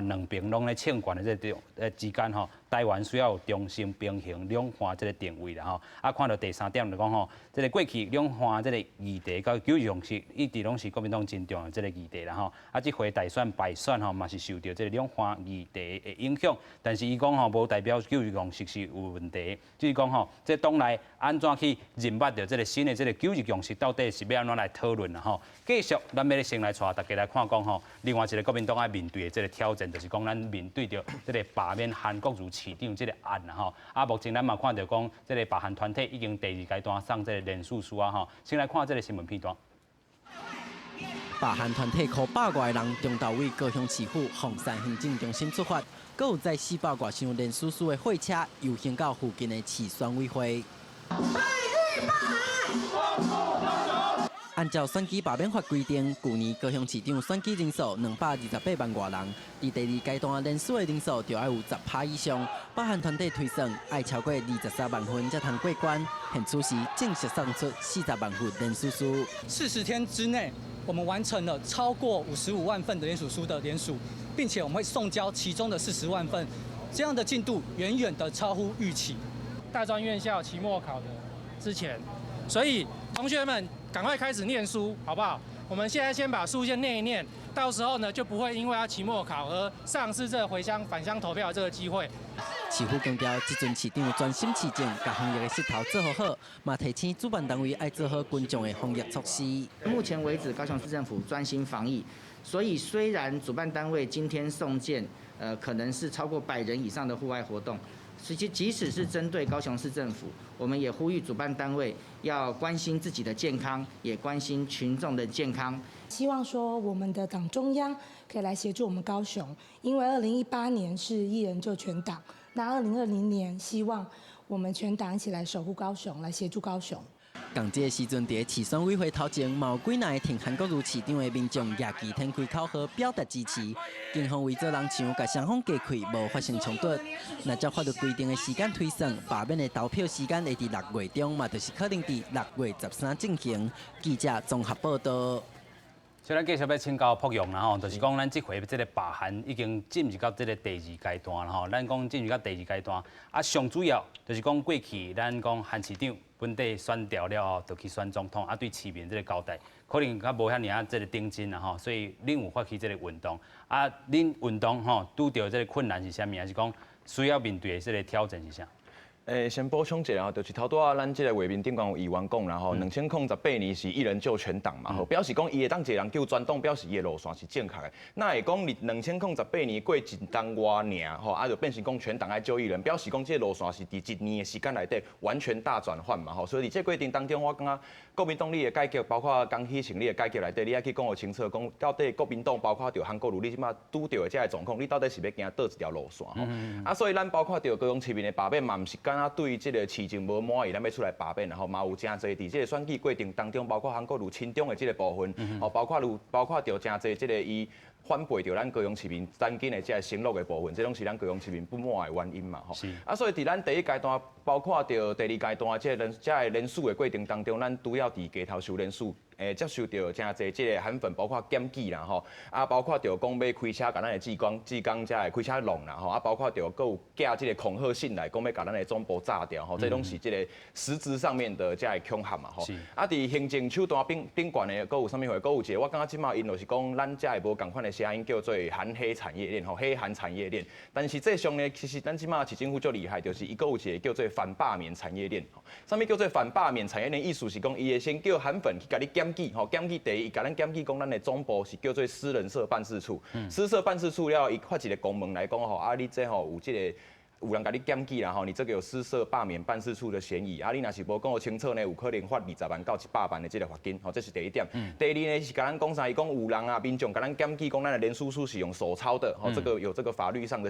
兩邊攏咧衝權的這個之間吼，台灣需要有中心平衡兩岸這個定位啦吼。啊，看著第三點就講吼，這個過去兩岸這個議題佮九二共識一直攏是國民黨真重要的這個議題啦吼。啊，這回大選敗選吼，嘛是受著這個兩岸議題的影響，但是伊講吼，無代表九二共識是有問題，就是講吼，這黨內按怎去認捌著這個新的這個九二共識，到底是欲按怎來討論啦吼？繼續，咱欲先來帶大家來看講吼，另外一個國民黨愛面對的這個挑戰，就是講咱面對著這個罷免韓國瑜市長這個案啦吼。啊，目前咱嘛看著講，這個罷韓團體已經第二階段送這個聯署書啊吼。先來看這個新聞片段。罷韓團體箍百外人，中晝對高雄市府鳳山行政中心出發，閣有載400外箱聯署書的貨車遊行到附近的市選委會。按照選舉罷免法規定，舊年高雄市長選舉人數228萬外人，佇第二階段聯署的人數就愛有10%以上。罷韓團體推算，愛超過23萬份才通過關。現此時正式送出40萬份聯署書。40天之內，我們完成了超過55萬份的聯署書的聯署，並且我們會送交其中的40萬份，這樣的進度遠遠的超乎預期。大專院校期末考的之前，所以同學們趕快開始念書，好不好？我們現在先把書先念一念，到時候呢就不會因為要期末考而喪失這個回鄉返鄉投票的這個機會。市府強調，這陣市長專心市政，共防疫的勢頭做好好，嘛提醒主辦單位愛做好群眾的防疫措施。目前為止，高雄市政府專心防疫，所以雖然主辦單位今天送件，可能是超過100人以上的戶外活動，實際即使是針對高雄市政府，我們也呼籲主辦單位要關心自己的健康，也關心群眾的健康。希望說我們的黨中央可以來協助我們高雄，因為2018年是一人救全黨。那2020年，希望我們全黨一起來守護高雄，來協助高雄。仝這个時陣，佇市選委會頭前，嘛有幾若个挺韓國瑜市長的民眾舉旗展開口號，表達支持。警方圍做人牆，共雙方隔開，無發生衝突。若照法律規定的時間推算，罷免的投票時間會佇6月中，嘛就是可能佇6月13進行。記者綜合報道。所以咱繼續欲請教朴勇啦吼，就是講咱這回這个罷韓已經進入到這个第二階段啦吼。咱講進入到第二階段，啊，上主要就是講過去咱講韓市長本底選掉了後，就去選總統，啊，對市民這个交代可能較無遐爾仔這个認真啦吼。所以恁有發起這个運動，啊，恁運動吼拄著這个困難是啥物？還是講需要面對的這个挑戰是啥？先補充一下吼，就是頭拄仔咱這个畫面頂懸有議員講啦吼，2018年是一人救全黨嘛，吼，表示講伊會當一个人救全黨，表示伊的路線是正確的。那會講2018年過一冬外爾吼，啊就變成講全黨愛救一人，表示講這个路線是佇一年的時間內底完全大轉換嘛，吼。所以佇這個過程當中，我感覺國民黨你的改革，包括江啟臣你的改革內底，你愛去講予清楚，講到底國民黨包括著韓國瑜，你這馬拄著的這个狀況，你到底是欲行佗一條路線吼？啊，所以咱包括著高雄市民的罷免嘛，毋是干焦對這个市政無滿意，咱欲出來罷免，然後嘛有誠濟佇這个選舉過程當中，包括韓國瑜親中的這个部分，吼，包括著誠濟這个伊反背著咱高雄市民曾經的這个承諾的部分，這攏是咱高雄市民不滿的原因嘛，吼。啊，所以佇咱第一階段，包括著第二階段這个人這个連署的過程當中，咱除了佇街頭收連署，接受著誠濟這个韓粉，包括檢舉啦吼，啊，包括著講欲開車共咱的志工志工遮的開車弄啦吼，啊，包括著閣有寄這个恐嚇信來，講欲共咱的總部炸掉吼，這攏是這个實質上面的這个恐嚇嘛吼。啊，佇行政手段頂頂懸的，閣有啥物貨？閣有一个，我感覺這馬𪜶就是講，咱遮的無仝款的聲音叫做韓黑產業鏈吼，黑韓產業鏈。但是這上呢，其實咱這馬市政府足厲害，就是伊閣有一個叫做反罷免產業鏈。啥物叫做反罷免產業鏈？意思是講，伊會先叫韓粉去共你檢舉，吼，檢舉第一，伊共咱檢舉講，咱的總部是叫做私人設辦事處，私設辦事處了，伊發一個公文來講吼，啊，你這吼有這个有人共你檢舉啦吼，你這個有私設罷免辦事處的嫌疑，啊，你若是無講予清楚呢，有可能罰20萬到100萬的這個罰金，吼，這是第一點。第二呢是共咱講啥？伊講有人啊，民眾共咱檢舉講，咱的聯署書是用手抄的，吼，這個有這個法律上的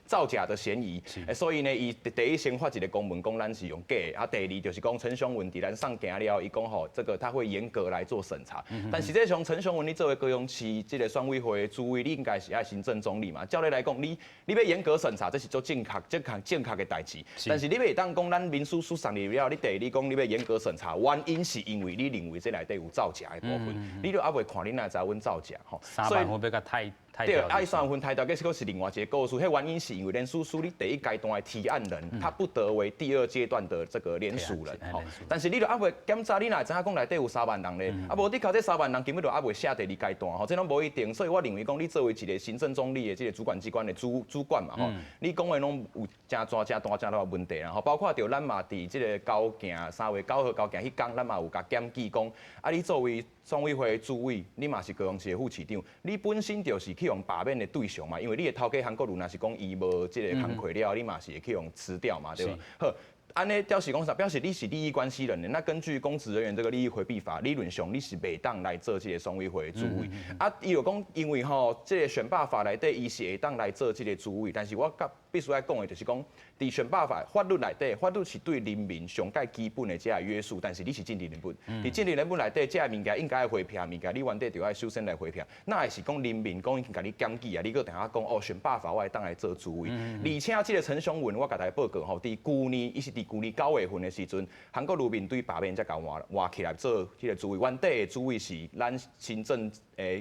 造假的嫌疑，所以呢，伊第一先發一個公文講咱是用假的，啊，第二就是講陳雄文佇咱送件了，伊講吼，這個他會嚴格來做審查。但實際上，陳雄文你作為高雄市這個選委會的主委，你應該是愛行政中立嘛。照理來講，你欲嚴格審查，這是足正確、正確、正確的代誌。但是你袂當講咱民署書送入了，你第二你講你欲嚴格審查，原因是因為你認為這內底有造假的部分，你都猶未看，你哪會知阮造假吼？ 3萬份欲共刣刣對，啊，3萬份刣掉，結果是另外一個故事。彼原因是因為聯署書你第一階段的提案人，他不得為第二階段的這個聯署人。吼，但是你都猶未檢查，你哪會知影講內底有三萬人咧？啊，無你靠這三萬人根本就猶未寫第二階段，吼，這攏無一定。所以我認為講，你作為一個行政中立的這個主管機關的主管嘛，吼，你講的攏有誠大、誠大、誠大的問題啦，吼，包括著咱嘛佇這個交行3月9號交行彼工，咱嘛有共檢舉講，啊，你作為選委會的主委，你嘛是高雄市的副市長，你本身就是去予罷免的對象嘛，因為你的頭家韓國瑜若是講伊無這个工課了，你嘛是會去予辭掉嘛，對無？好，按呢表示講啥？表示你是利益關係人的。那根據公職人員這個利益迴避法，理論上你是袂當來做這個選委會的主委。啊，伊又講，因為吼，這個選罷法內底，伊是會當來做這個主委，但是我佮必須愛講的就是講，佇選罷法法律內底，法律是對人民上蓋基本的這个約束，但是你是政治人物，佇政治人物內底，這个物件應該愛迴避的物件，你原底就愛首先來迴避。哪會是講人民講已經共你檢舉啊？你閣定下講哦，選罷法我會當來做主委。而且這個陳雄文，我共大家報告吼，佇舊年伊是佇佇舊年9月份的時陣，韓國瑜面對罷免才共換換起來做彼個主委。原底的主委是咱行政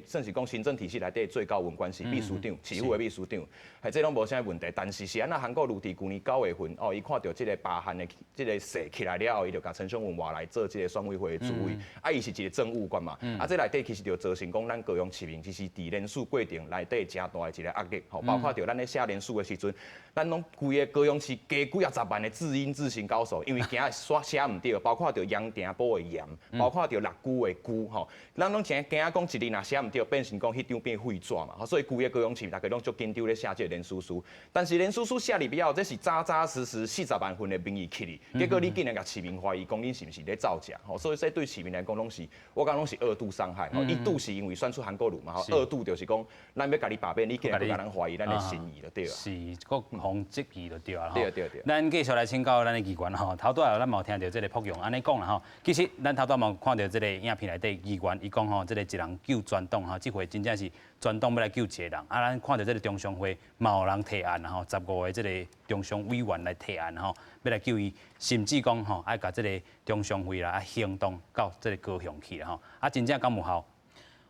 算是講行政體系內底最高文官是秘書長，市府的秘書長，係這攏無啥問題。但是是按怎韓國瑜佇舊年九月份，哦，伊看著這個罷韓的這個勢起來了後，伊就共陳雄文換來做這個選委會的主委。啊，伊是一個政務官嘛，啊，這內底其實就造成講咱高雄市民其實佇連署過程內底誠大的一個壓力，吼，包括著咱咧寫連署的時陣，咱攏規个高雄市加幾仔十萬的字音字形高手，因為驚寫寫毋對，包括著楊廷寶的楊，包括著六龜的龜，吼，咱攏誠驚講一字若寫毋對，變成講彼張變廢紙嘛，所以規个高雄市逐家攏足緊張咧寫這個連署書，但是連署書寫入了後，這是紮紮實實40萬份的民意去哩，結果你竟然共市民懷疑講恁是毋是咧造假，吼，所以這對市民來講攏是，我感覺攏是二度傷害，吼，一度是因為選出韓國瑜嘛，吼，二度就是講咱欲共你罷免，你竟然閣共咱懷疑咱的心意就對啊。是，閣予質疑就對啊。對對對。咱繼續來請教咱的議員吼，頭拄仔咱嘛有聽著這個朴勇按呢講啦吼，其實咱頭拄仔嘛有看著這個影片內底議員伊講吼，這個一人救全黨吼，這回真正是全黨欲來救一個人。啊，咱看著這個中常會嘛有人提案吼，15个這個中常委員來提案吼，欲來救伊，甚至講吼愛共這個中常會啦行動到這個高雄去啦吼。啊，真正敢有效？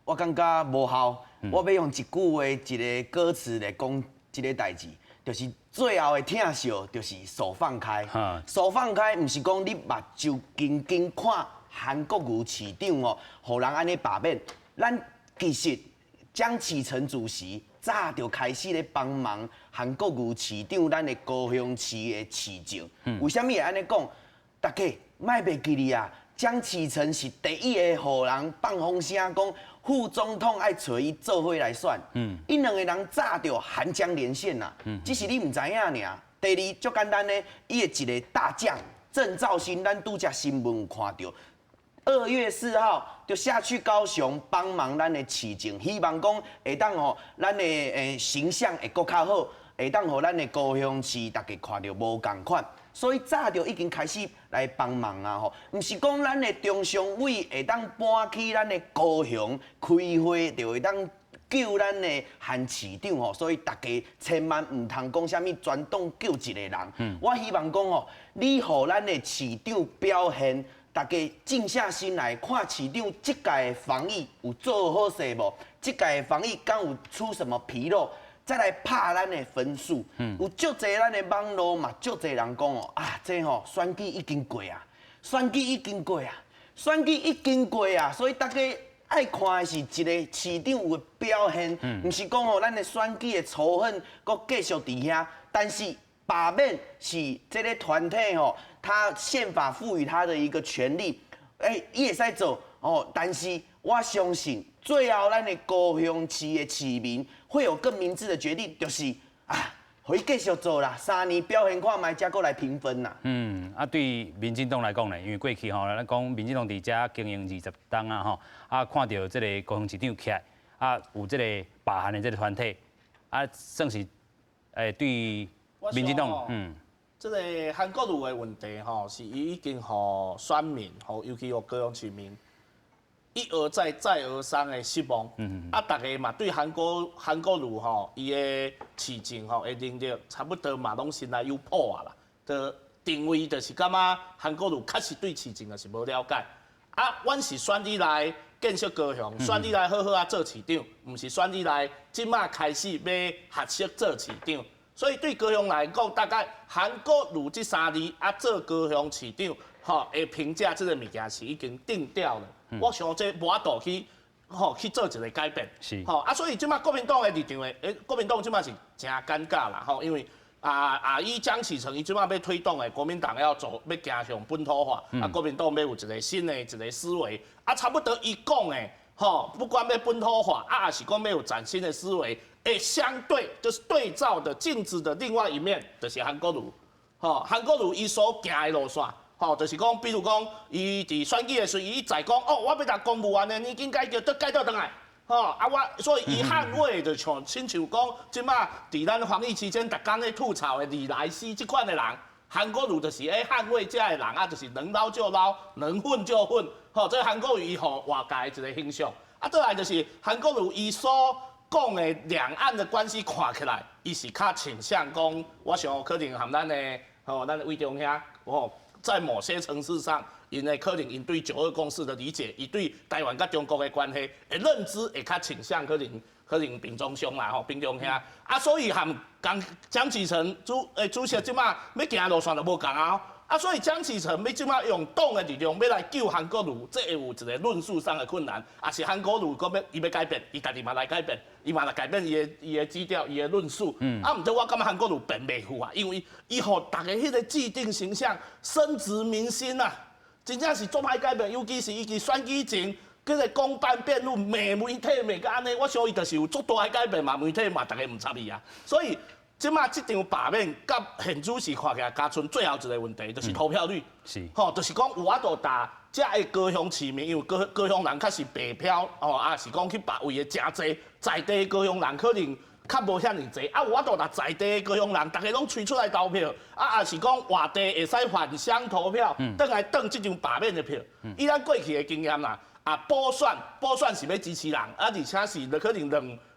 我感覺無效。我欲用一句話一個歌詞來講這个代誌，就是最後的疼惜，就是手放開。手放開，毋是講你目睭緊緊看韓國瑜市長哦，予人按呢罷免。咱其實江啟臣主席早就開始咧幫忙韓國瑜市長，咱的高雄市的市政。為啥物會按呢講？大家莫袂記得啊！江啟臣是第一个予人放風聲講副總統愛揣伊做伙來選。𪜶兩个人早就韓江連線啦。只是你毋知影爾。第二，足簡單咧，伊的一個大將鄭照新，咱拄才新聞有看著。2月4號就下去高雄幫忙咱的市政，希望講會當予咱的形象會閣較好，會當予咱的高雄市逐家看著無仝款。所以早就已經開始來幫忙啊吼，毋是講咱的中常委會當搬去咱的高雄開會，就會當救咱的韓市長吼。所以逐家千萬毋通講啥物全黨救一個人。我希望講吼，你予咱的市長表現，逐家靜下心來看市長這屆的防疫有做好勢無？這屆的防疫敢有出什麼紕漏？再來拍咱的分數。有足濟咱的網路嘛，足濟人講哦，啊，這吼選舉已經過啊，選舉已經過啊，選舉已經過啊，所以逐家愛看的是一个市長有的表現，毋是講吼咱的選舉的仇恨閣繼續佇遐，但是罷免是這个團體吼，他憲法賦予他的一個權利，欸，伊會使做哦，但是我相信最後咱的高雄市的市民會有更明智的決定，就是啊，予伊繼續做啦，3年表現看覓，才閣來評分啦。嗯，啊，對民進黨來講呢，因為過去吼，咱講民進黨佇遮經營20冬啊吼，啊，看著這个高雄市長起來，啊，有這个罷韓的這个團體，啊，算是對民進黨，這个韓國瑜的問題吼，是伊已經予選民，吼，尤其予高雄市民一而再、再而三的失望。啊，逐家嘛對韓國瑜吼，伊的市政吼的能力，差不多嘛攏心內有譜啊啦。就定位就是感覺韓國瑜確實對市政就是無了解。啊，阮是選你來建設高雄，選你來好好仔做市長，毋是選你來這馬開始欲學識做市長。所以對高雄來講，大概韓國瑜這三字啊，做高雄市長，吼，的評價這个物件是已經定調了。我想這無法度去，吼，去做一个改變。吼啊，所以這馬國民黨的立場的，國民黨這馬是誠尷尬啦，吼，因為啊，以江啟臣伊這馬欲推動的，國民黨要走欲走向本土化，啊，國民黨欲有一个新的一个思維，啊，差不多伊講的，吼，不管欲本土化，啊，抑是講欲有嶄新的思維。相對就是對照的鏡子的另外一面，就是韓國瑜，吼，韓國瑜伊所行的路線，吼，就是講，比如講，伊佇選舉的時，伊一再講，哦，我欲共公務員的年金改革都改倒轉來，吼，啊，我所以伊捍衛就像親像講，這馬佇咱防疫期間，逐工咧吐槽的李來希這款的人，韓國瑜就是捍衛這的人啊，就是能撈就撈，能混就混，吼，這韓國瑜伊予外界的一个形象，啊，再來就是韓國瑜伊所講的兩岸的關係看起來，伊是較傾向講，我想可能和咱的吼，咱的偉忠兄，吼，在某些層次上，𪜶的可能𪜶對九二共識的理解，伊對台灣佮中國的關係的認知會較傾向可能平中兄啦吼，平中兄啊，所以和江江啟臣主席這馬欲行路線就無仝啊。啊，所以江啟臣欲這馬用黨的力量欲來救韓國瑜，這會有一個論述上的困難。也是韓國瑜講欲伊欲改變，伊家己嘛來改變，伊嘛來改變伊的基調、伊的論述。啊，毋過我感覺韓國瑜變袂去啊，因為伊予大家彼個既定形象深植民心啊，真正是足歹改變，尤其是伊佇選舉前，這個公辦辯論罵媒體罵甲按呢，我想伊就是有足大的改變嘛，媒體嘛逐家毋插伊啊，所以。這馬這場罷免佮現主時看起來，加賰最後一個問題就是投票率，是，吼，就是講有法度達遮的高雄市民，因為高雄人較是白票，吼，啊是講去別位的誠濟，在地高雄人可能較無遐爾濟，啊有法度達在地的高雄人，逐家攏催出來投票，啊也是講外地會使返鄉投票，轉來轉這張罷免的票，以咱過去的經驗啦。啊，補選是欲支持人，啊，而且是可能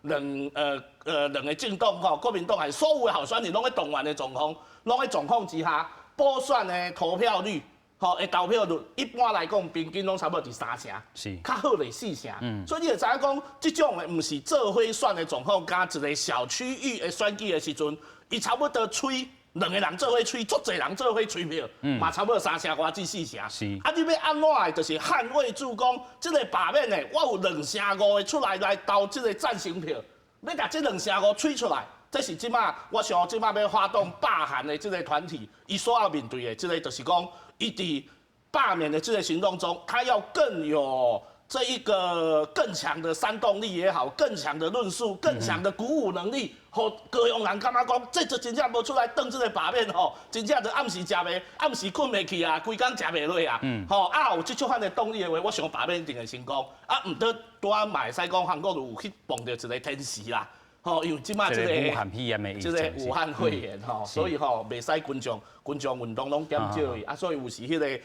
兩個政黨吼，國民黨還所有的候選人攏咧動員的狀況，攏咧狀況之下，補選的投票率，吼，的投票率，一般來講平均攏差不多佇三成，較好咧四成。所以你會知影講，這種的毋是做伙選的狀況，加一個小區域的選舉的時陣，伊差不多催。兩個人做伙催，足濟人做伙催票，嘛差不多三成外至四成。啊，你欲按怎的？就是捍衛住講，這個罷免的，我有兩成五的出來來投這個贊成票，欲共這兩成五催出來，這是這馬我想這馬欲發動罷韓的這個團體，伊所要面對的這個就是講，伊佇罷免的這個行動中，他要更有這一個更強的煽動力也好，更強的論述，更強的鼓舞能力，予高雄人感覺講，這就真正無出來轉這個罷免吼，真正就暗時食袂，暗時睏袂去啊，規工食袂落啊。吼啊，有這種款的動力的話，我想罷免一定會成功。啊，毋過拄仔嘛會使講韓國瑜有去碰著一個天時啦。吼，因為這馬這個武漢肺炎的這個武漢肺炎吼，所以吼袂使群眾運動攏減少去，啊，所以有時彼個欲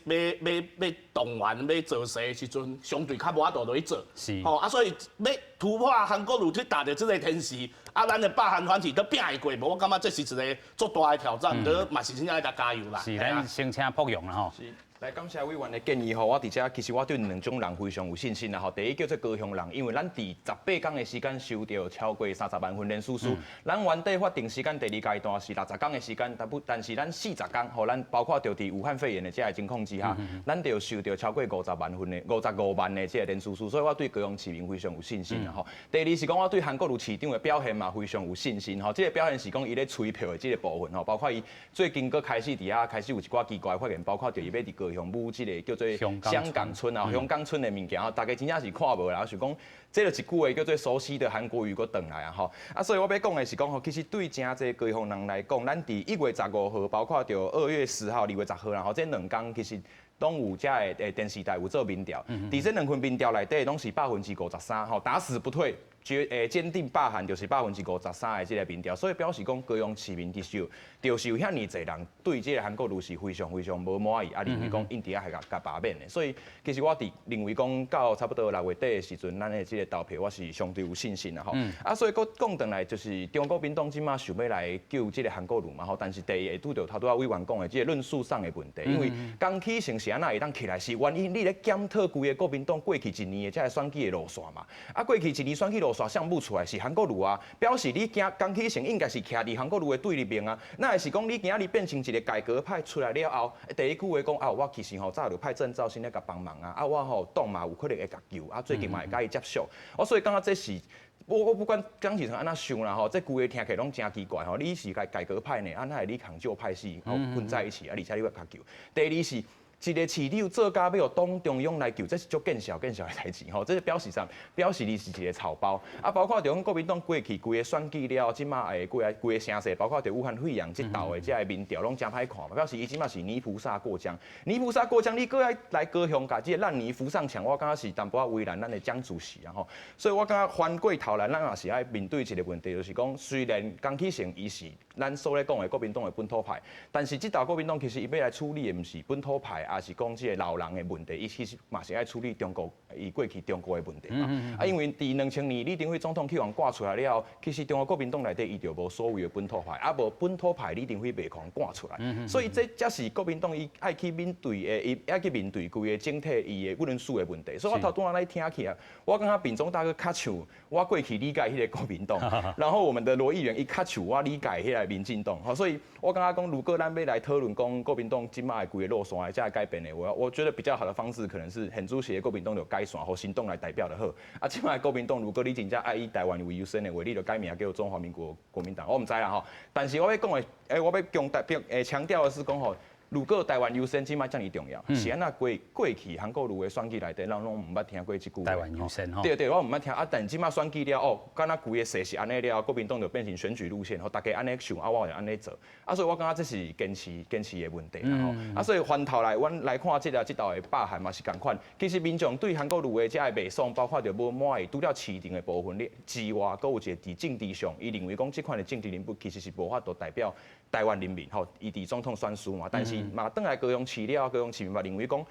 欲欲欲動員欲造勢的時陣，相對較無法度落去做。吼啊，所以欲突破韓國瑜去踏著這個天時，啊，咱的罷韓團體都拼會過無？我感覺這是一個足大的挑戰，都嘛是真正愛共加油啦。是，咱先請朴勇啦吼。是，來感謝委員的建議吼，我佇遮其實我對兩種人非常有信心啦吼。第一叫做高雄人，因為咱佇18天的時間收著超過30萬份聯署書，咱原底法定時間第二階段是60天的時間，但不但是咱40天，吼，咱包括著佇武漢肺炎的這个情況之下，咱就收著超過50萬份的55萬的這个聯署書，所以我對高雄市民非常有信心啦吼。第二是講我對韓國瑜市長的表現嘛非常有信心吼。這個表現是講伊咧催票的這個部分吼，包括伊最近閣開始佇遐開始有一寡奇怪的發言，包括著伊欲佇高雄舞這個叫做香港村啊，香港村的物件吼，大家真正是看無啦，想講這个一句話叫做熟悉的韓國瑜閣轉來啊吼。啊，所以我欲講的是講吼，其實對誠濟高雄人來講，咱佇1月15號，包括著2月10號、2月10號啦吼，這兩工其實攏有遮个電視台有做民調，佇這兩份民調內底攏是53%吼，打死不退。決堅定罷韓就是53%的這個民調，所以表示講高雄市民其實就是有遐爾濟人對這個韓國瑜是非常非常無滿意，啊認為講應該愛共罷免的。所以其實我佇認為講到差不多6月底的時陣，咱的這個投票我是相對有信心啦吼。啊，所以閣講轉來就是中國民黨這馬想欲來救這個韓國瑜嘛吼，但是第一會拄著頭拄仔委員講的這個論述上的問題，因為江啟臣是按怎會當起來，是原因你咧檢討規個國民黨過去一年的這個選舉的路線嘛。啊，過去一年選舉路線啥舞出來是韓國瑜啊，表示你驚江啟臣應該是徛佇韓國瑜的對立面啊。那會是講你今仔日變成一個改革派出來了後，第一句話講啊，我其實吼早就派鄭照新咧共幫忙啊，啊我吼黨嘛有可能會共救，啊最近嘛會共伊接觸，我所以感覺這是。我不管江啟臣按怎想啦吼，這句話聽起來攏誠奇怪吼。你是改革派呢，啊哪會你共舊派系吼混在一起，啊而且你欲共救。第二是一個市長做甲欲予黨中央來救，這是足見笑見笑的代誌吼。這是表示啥？表示你是一個草包。啊，包括著講國民黨過去規个選舉了，這馬規個聲勢，包括著武漢肺炎這道的這个民調攏誠歹看嘛，表示伊這馬是泥菩薩過江。泥菩薩過江，你閣愛來高雄共這个爛泥扶上牆，我感覺是淡薄仔為難咱的江主席啊吼。所以我感覺翻過頭來，咱也是愛面對一個問題，就是講雖然江啟臣伊是咱所咧講的國民黨的本土派，但是這道國民黨其實伊欲來處理的毋是本土派，抑是講這个老人的問題，伊其實嘛是愛處理中國伊過去中國的問題嘛。啊，因為佇2000年李登輝總統去予趕出來了後，其實中國國民黨內底伊就無所謂的本土派，啊無本土派李登輝袂予趕出來，所以這才是國民黨伊愛去面對的，伊愛去面對規个整體伊的論述的問題。所以我頭拄仔來聽起來，我感覺秉宗大哥較像我過去理解彼个國民黨，然後我們的羅議員伊較像我理解彼个民進黨。吼，所以我感覺講，如果咱欲來討論講國民黨這擺的規个路線的這改變的話，我覺得比較好的方式可能是現主席的國民黨就改線，予新黨來代表就好。啊，這擺國民黨如果你真正愛以台灣為優先的話，你就改名叫中華民國國民黨。我毋知啦吼，但是我欲講的，我欲強代表強調的是講吼，如果台灣優先這擺遮爾重要，是按怎過去韓國瑜的選舉內底，咱攏毋捌聽過這句話。台灣優先吼。對對，我毋捌聽啊，但這擺選舉了哦，敢若規个勢是按呢了，國民黨就變成選舉路線，予大家按呢想，啊，我就按呢做。啊，所以我感覺這是堅持的問題啦吼。啊，所以翻頭來，阮來看這个這道的罷韓嘛是仝款。其實民眾對韓國瑜的這个袂爽，包括著無滿意，除了市場的部分之外，閣有一个佇政治上，伊認為講這款的政治人物其實是無法度代表台灣人民吼，伊佇總統選輸嘛，但是嘛，轉來高雄市了，高雄市民嘛認為講，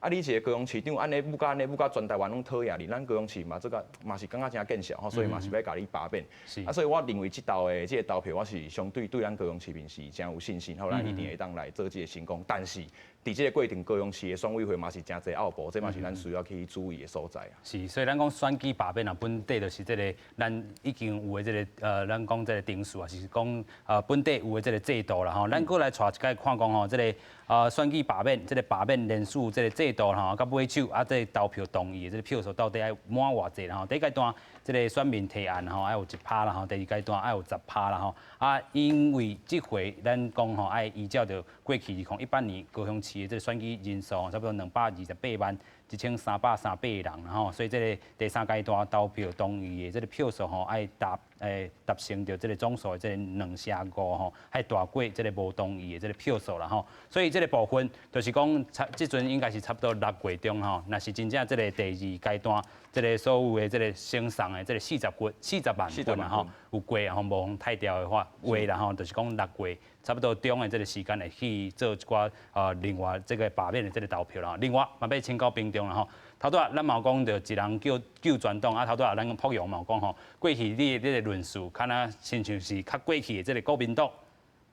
啊，你一个高雄市長按呢舞甲按呢舞甲全台灣攏討厭你，咱高雄市嘛這個嘛是感覺誠見笑吼，所以嘛是欲共你罷免。啊，所以我認為這道的這个投票，我是相對對咱高雄市民是誠有信心，吼，咱一定會當來做這个成功。但是佇這个過程，高雄市的選委會嘛是誠濟拗步，這嘛是咱需要去注意的所在啊。是，所以咱講選舉罷免啊，本底就是這个咱已經有的這个咱講這个程序啊，是講本底有的這个制度啦吼。咱閣來帶一擺看講吼，這个選舉罷免，這个罷免連署這个制度吼，佮尾手啊，這个投票同意的這个票數到底愛滿偌濟啦吼？第一階段這个選民提案吼，愛有1%啦吼，第二階段愛有10%啦吼。啊，因為這回咱講吼，愛依照著過去2018年高雄市的這个選舉人數差不多228萬1338人吼，所以這个第三階段投票同意的這个票數吼，愛達成著這个總數的這个2成5吼，愛大過這个無同意的這个票數啦吼。所以這个部分就是講，這陣應該是差不多6月中吼，若是真正這个第二階段，這个所有的這个呈送的這个40萬份啦吼，有過吼無予刣掉的話啦吼，就是講6月差不多中的這个時間會去做一寡另外這个罷免的這个投票啦。另外嘛欲請教秉宗啦吼，頭拄仔咱嘛有講著一人救全黨啊，頭拄仔咱朴勇嘛有講吼，過去你的這个論述，敢若親像是較過去的這个國民黨，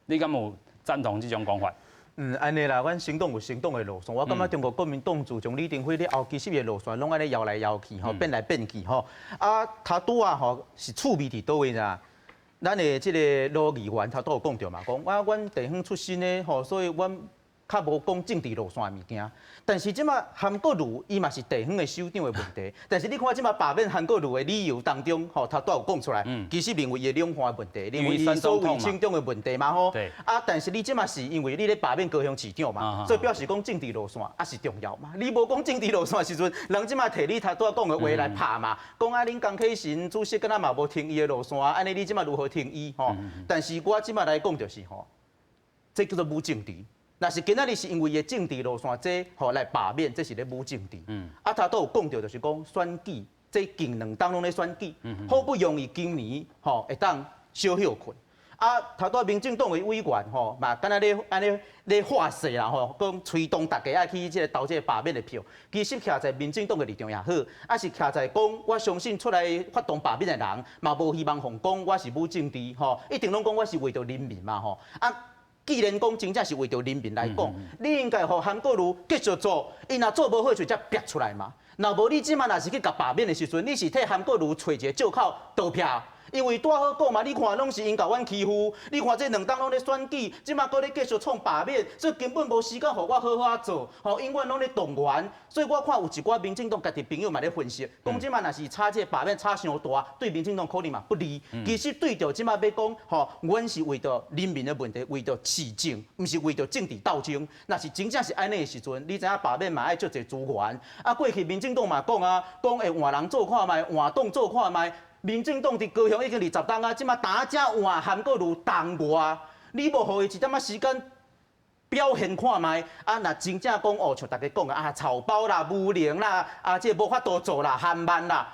你敢有贊同這種講法？嗯，按呢啦，阮新黨有新黨的路線，我感覺中國國民黨自從李登輝了後，其實伊的路線攏按呢搖來搖去吼，變來變去吼。啊，頭拄仔吼是趣味佇佗位啦？咱的這个羅議員頭拄有講著嘛，講我阮地方出身的吼，所以阮較無講政治路線的物件。但是這擺韓國瑜伊嘛是地方的首長的問題。但是你看這擺罷免韓國瑜的理由當中，吼，頭拄有講出來，其實認為伊的兩岸的問題，認為伊所謂親中的問題嘛吼。啊，但是你這擺是因為你咧罷免高雄市長嘛，所以表示講政治路線也是重要嘛。你無講政治路線的時陣，人這擺提你頭拄仔講的話來拍嘛，講啊，恁江啟臣主席敢若嘛無聽伊的路線，按呢你這擺如何聽伊吼？但是我這擺來講就是吼，這叫做舞政治。若是今仔日是因為伊的政治路線這吼來罷免，這是咧舞政治。啊，頭拄有講著就是講選舉，這近兩冬攏咧選舉，好不容易今年吼會當小歇睏。啊，頭拄仔民進黨的委員吼嘛，敢若咧按呢咧發誓啦吼，講催動大家愛去這个投這个罷免的票。其實徛在民進黨的立場也好，抑是徛在講，我相信出來發動罷免的人，嘛無希望予人講我是舞政治吼，一定攏講我是為著人民嘛吼。啊，既然講真正是為著人民來講，你應該予韓國瑜繼續做，伊若做無好就才逼出來嘛。若無你這擺若是去共罷免的時陣，你是替韓國瑜揣一个藉口逃票。因為拄好講嘛，你看攏是𪜶共阮欺負，你看這兩冬攏咧選舉，這擺閣咧繼續創罷免，所以根本無時間予我好好仔做，吼，永遠攏咧動員。所以我看有一寡民進黨家己朋友嘛咧分析，講這擺若是吵這個罷免吵傷大，對民進黨可能嘛不利。其實對著這擺欲講，吼，阮是為著人民的問題，為著市政，毋是為著政治鬥爭。若是真正是按呢的時陣，你知影罷免嘛愛足濟資源。啊，過去民進黨嘛講啊，講會換人做看覓，換黨做看覓。民進黨佇高雄已經20冬啊，這馬今才換韓國瑜黨外，你無予伊一點仔時間表現看覓啊？若真正講哦，像大家講的啊，草包啦、無能啦，啊，這個無法度做啦、含慢啦，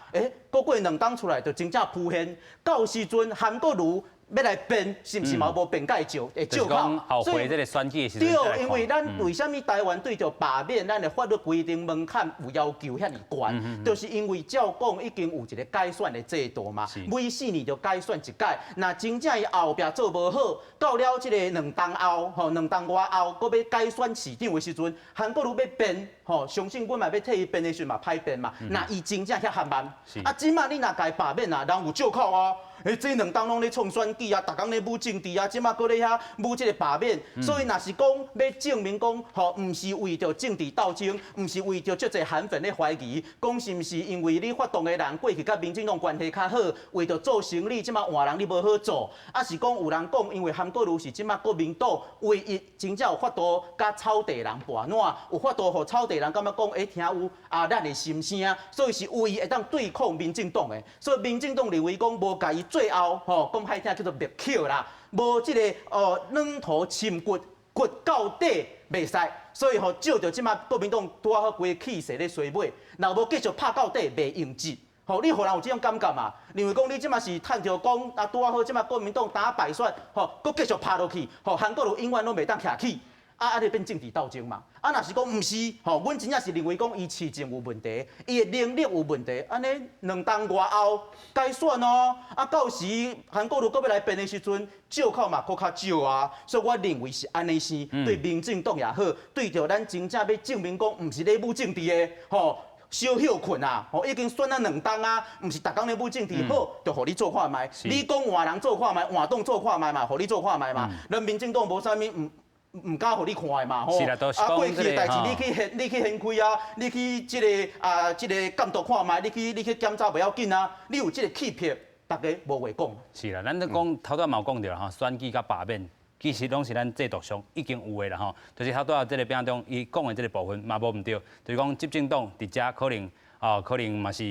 閣過兩冬出來就真正浮現。到時陣韓國瑜欲來變，是毋是嘛無變改借會借口？後悔這個選舉的時陣。對，因為咱為啥物台灣對著罷免，咱的法律規定門檻有要求遐爾懸，就是因為照講已經有一個改選的制度嘛，每4年就改選一擺。若真正伊後壁做無好，到了這個兩冬後，吼兩冬外後，閣欲改選市長的時陣，韓國瑜欲變，吼，相信阮嘛欲替伊變的時陣嘛歹變嘛。若伊真正遐含慢，啊，這馬你若共伊罷免啊，人有借口啊。欸，這兩冬攏咧創選舉啊，逐工咧舞政治啊，這馬閣咧遐舞這個罷免，所以若是講欲證明講，吼，毋是為著政治鬥爭，毋是為著足濟韓粉咧懷疑，講是毋是因為你發動的人過去佮民進黨關係較好，為著做生理，這馬換人你無好做，啊是講有人講，因為韓國瑜是這馬國民黨唯一真正有法度佮草地人跋爛，有法度予草地人感覺講，欸，聽有啊，咱的心聲，所以是唯一會當對抗民進黨的，所以民進黨認為講無共伊。最後吼，講歹聽叫做滅口啦，無這個哦軟土深掘，掘到底袂使，所以吼照著這馬國民黨拄仔好規个氣勢咧衰尾，若無繼續拍到底袂用得。吼，你予人有這種感覺嘛？認為講你這馬是趁著講啊，拄仔好這馬國民黨打敗選，吼，閣繼續拍落去，吼，韓國瑜永遠攏袂當徛起。啊，按呢變政治鬥爭嘛。啊，若是講毋是，吼，阮真正是認為講伊市政有問題，伊的能力有問題，按呢兩冬外後改選哦。啊，到時韓國瑜閣欲來變的時陣，借口嘛閣較少啊。所以我認為是按呢生，對民進黨也好，對著咱真正欲證明講毋是咧舞政治的，吼。小歇睏啊，吼，已經選啊兩冬啊，毋是逐工咧舞政治，好，就予你做看覓。你講換人做看覓，換黨做看覓嘛，予你做看覓嘛。咱民進黨無啥物毋。毋敢予你看的嘛，吼！啊，過去的代誌你去掀，你去掀開啊，你去這個啊，這個監督看覓，你去檢查袂要緊啊，你有這個氣魄，大家無話講。是啦，咱咧講頭拄仔嘛有講著啦吼，選舉佮罷免，其實攏是咱制度上已經有的啦吼。就是頭拄仔這個餅中伊講的這個部分嘛無毋對，就是講執政黨佇遮可能啊，可能嘛是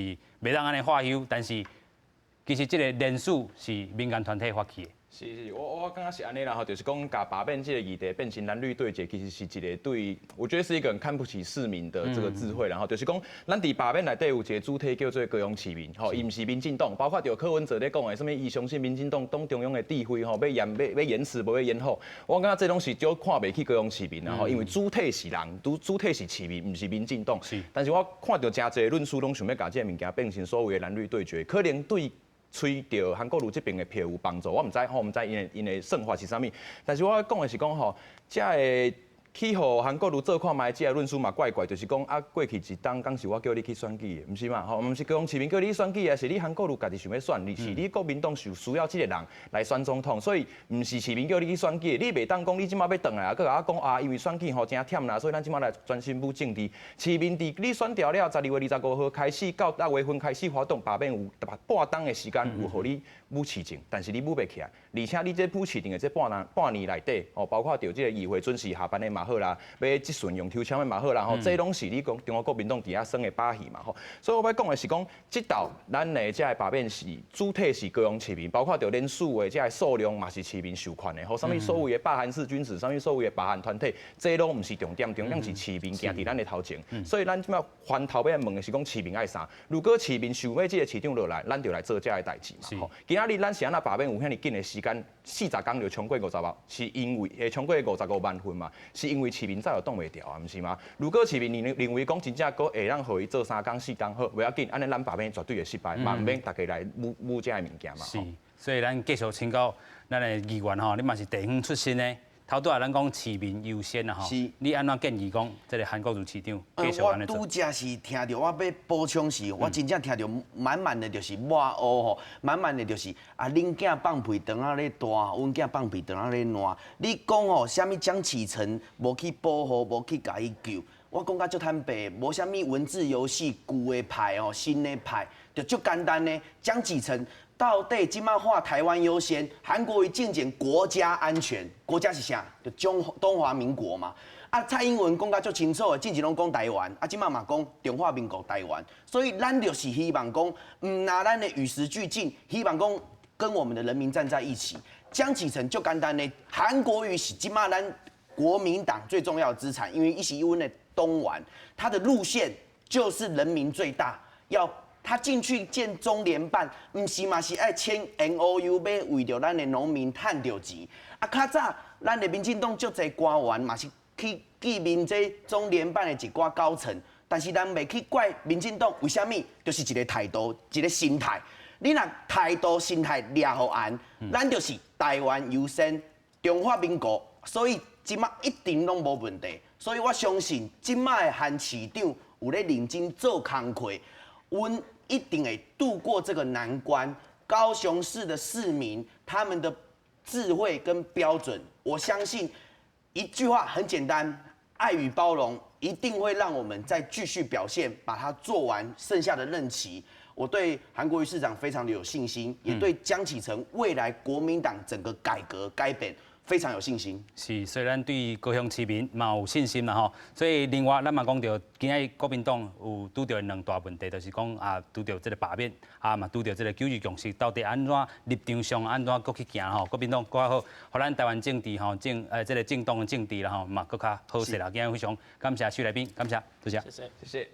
袂當按呢化憂，但是其實這個連署是民間團體發起的。是是，我感覺是按呢啦吼，就是講共罷免這個議題變成藍綠對決，其實是一個對，我覺得是一個很看不起市民的這個智慧。然後就是講，咱佇罷免內底有一個主體叫做高雄市民，吼，伊毋是民進黨，包括著柯文哲咧講的，啥物伊相信民進黨黨中央的智慧，吼，欲延欲欲延遲，無欲延後。我感覺這攏是足看袂起高雄市民啦吼，因為主體是人，主體是市民，毋是民進黨。但是我看著誠濟論述攏想欲共這個物件變成所謂的藍綠對決，可能對揣著韓國瑜這邊的票有幫助，我毋知吼，毋知𪜶的算法是啥物。但是我講的是講吼，這个去予韓國瑜做看覓，這个論述嘛怪怪，就是講啊，過去一冬敢是我叫你去選舉的，毋是嘛？吼，毋是高雄市民叫你去選舉的，是你韓國瑜家己想欲選，你是你國民黨是需要這個人來選總統，所以毋是市民叫你去選舉的，你袂當講你這馬欲轉來啊，閣共我講啊，因為選舉吼誠忝啦，所以咱這馬來專心舞政治。市民佇你選掉了，12月25號開始到6月份開始發動罷免，有半冬的時間有予你舞市政，但是你舞袂起來，而且你這舞市政的這半年內底，哦，包括著這個議會準時下班的嘛好啦，欲質詢用抽籤的嘛好啦，吼，這攏是你講中國國民黨佇遐耍的把戲嘛，吼。所以我欲講的是講，這道咱的這個罷免是主體是高雄市民，包括著連署的這個數量嘛是市民授權的，吼，啥物所謂的罷韓四君子，啥物所謂的罷韓團體，這攏毋是重點，重點是市民行佇咱的頭前。所以咱這馬翻頭欲來問的是講市民愛啥？如果市民想欲這個市長落來，咱就來做這個代誌嘛，吼。今仔日咱是按怎罷免有遐爾緊的時間，40工就衝過50萬，是因為會衝過55萬份嘛？是因為市民早就擋袂牢啊，毋是嗎？如果市民認為講真正閣會當予伊做3工4工好，袂要緊，按呢咱罷免絕對會失敗，嘛毋免逐家來舞舞這个物件嘛。是，所以咱繼續請教咱的議員吼，你嘛是地方出身的。頭拄仔咱講市民優先啊吼，你按怎建議講這個韓國瑜市長繼續按呢做？我拄才是聽著，我欲補充時，我真正聽著滿滿的就是抹烏吼，滿滿的就是啊，恁囝放屁腸仔咧大，阮囝放屁腸仔咧爛。你講吼，啥物江啟臣無去保護，無去共伊救，我講甲足坦白，無啥物文字遊戲，舊的派吼，新的派，就足簡單呢。江啟臣到底這馬喊台灣優先，韓國瑜進前國家安全，國家是啥？就中中華民國嘛。啊，蔡英文講甲足清楚的，進前攏講台灣，啊，這馬嘛講中華民國台灣，所以咱就是希望講，毋若咱的與時俱進，希望講跟我們的人民站在一起。江啟臣足簡單的，韓國瑜是這馬咱國民黨最重要的資產，因為伊是阮的黨員，他的路線就是人民最大，要。他進去見中聯辦，毋是嘛是愛簽 MOU，欲為著咱的農民趁著錢。啊，較早咱的民進黨足濟官員嘛是去見面這中聯辦的一寡高層，但是咱袂去怪民進黨，為啥物？就是一個態度，一個心態。你若態度、心態掠予絚，咱就是台灣優先，中華民國，所以這馬一定攏無問題。所以我相信這馬的韓市長有咧認真做工課，阮一定會度過這個難關。高雄市的市民，他們的智慧跟標準，我相信一句話很簡單，愛與包容一定會讓我們再繼續表現，把它做完剩下的任期。我對韓國瑜市長非常的有信心，也對江啟臣未來國民黨整個改革改變非常有信心。是，雖然對高雄市民嘛有信心啦吼，所以另外咱嘛講著，今仔國民黨有拄著兩大問題，就是講啊，拄著這個罷免，啊嘛拄著這個九二共識，到底按怎立場上按怎閣去行吼？國民黨閣較好，予咱台灣政治吼政這個政黨的政治啦吼嘛閣較好勢啦。今仔非常感謝許來賓，感謝，多謝。謝謝，謝謝。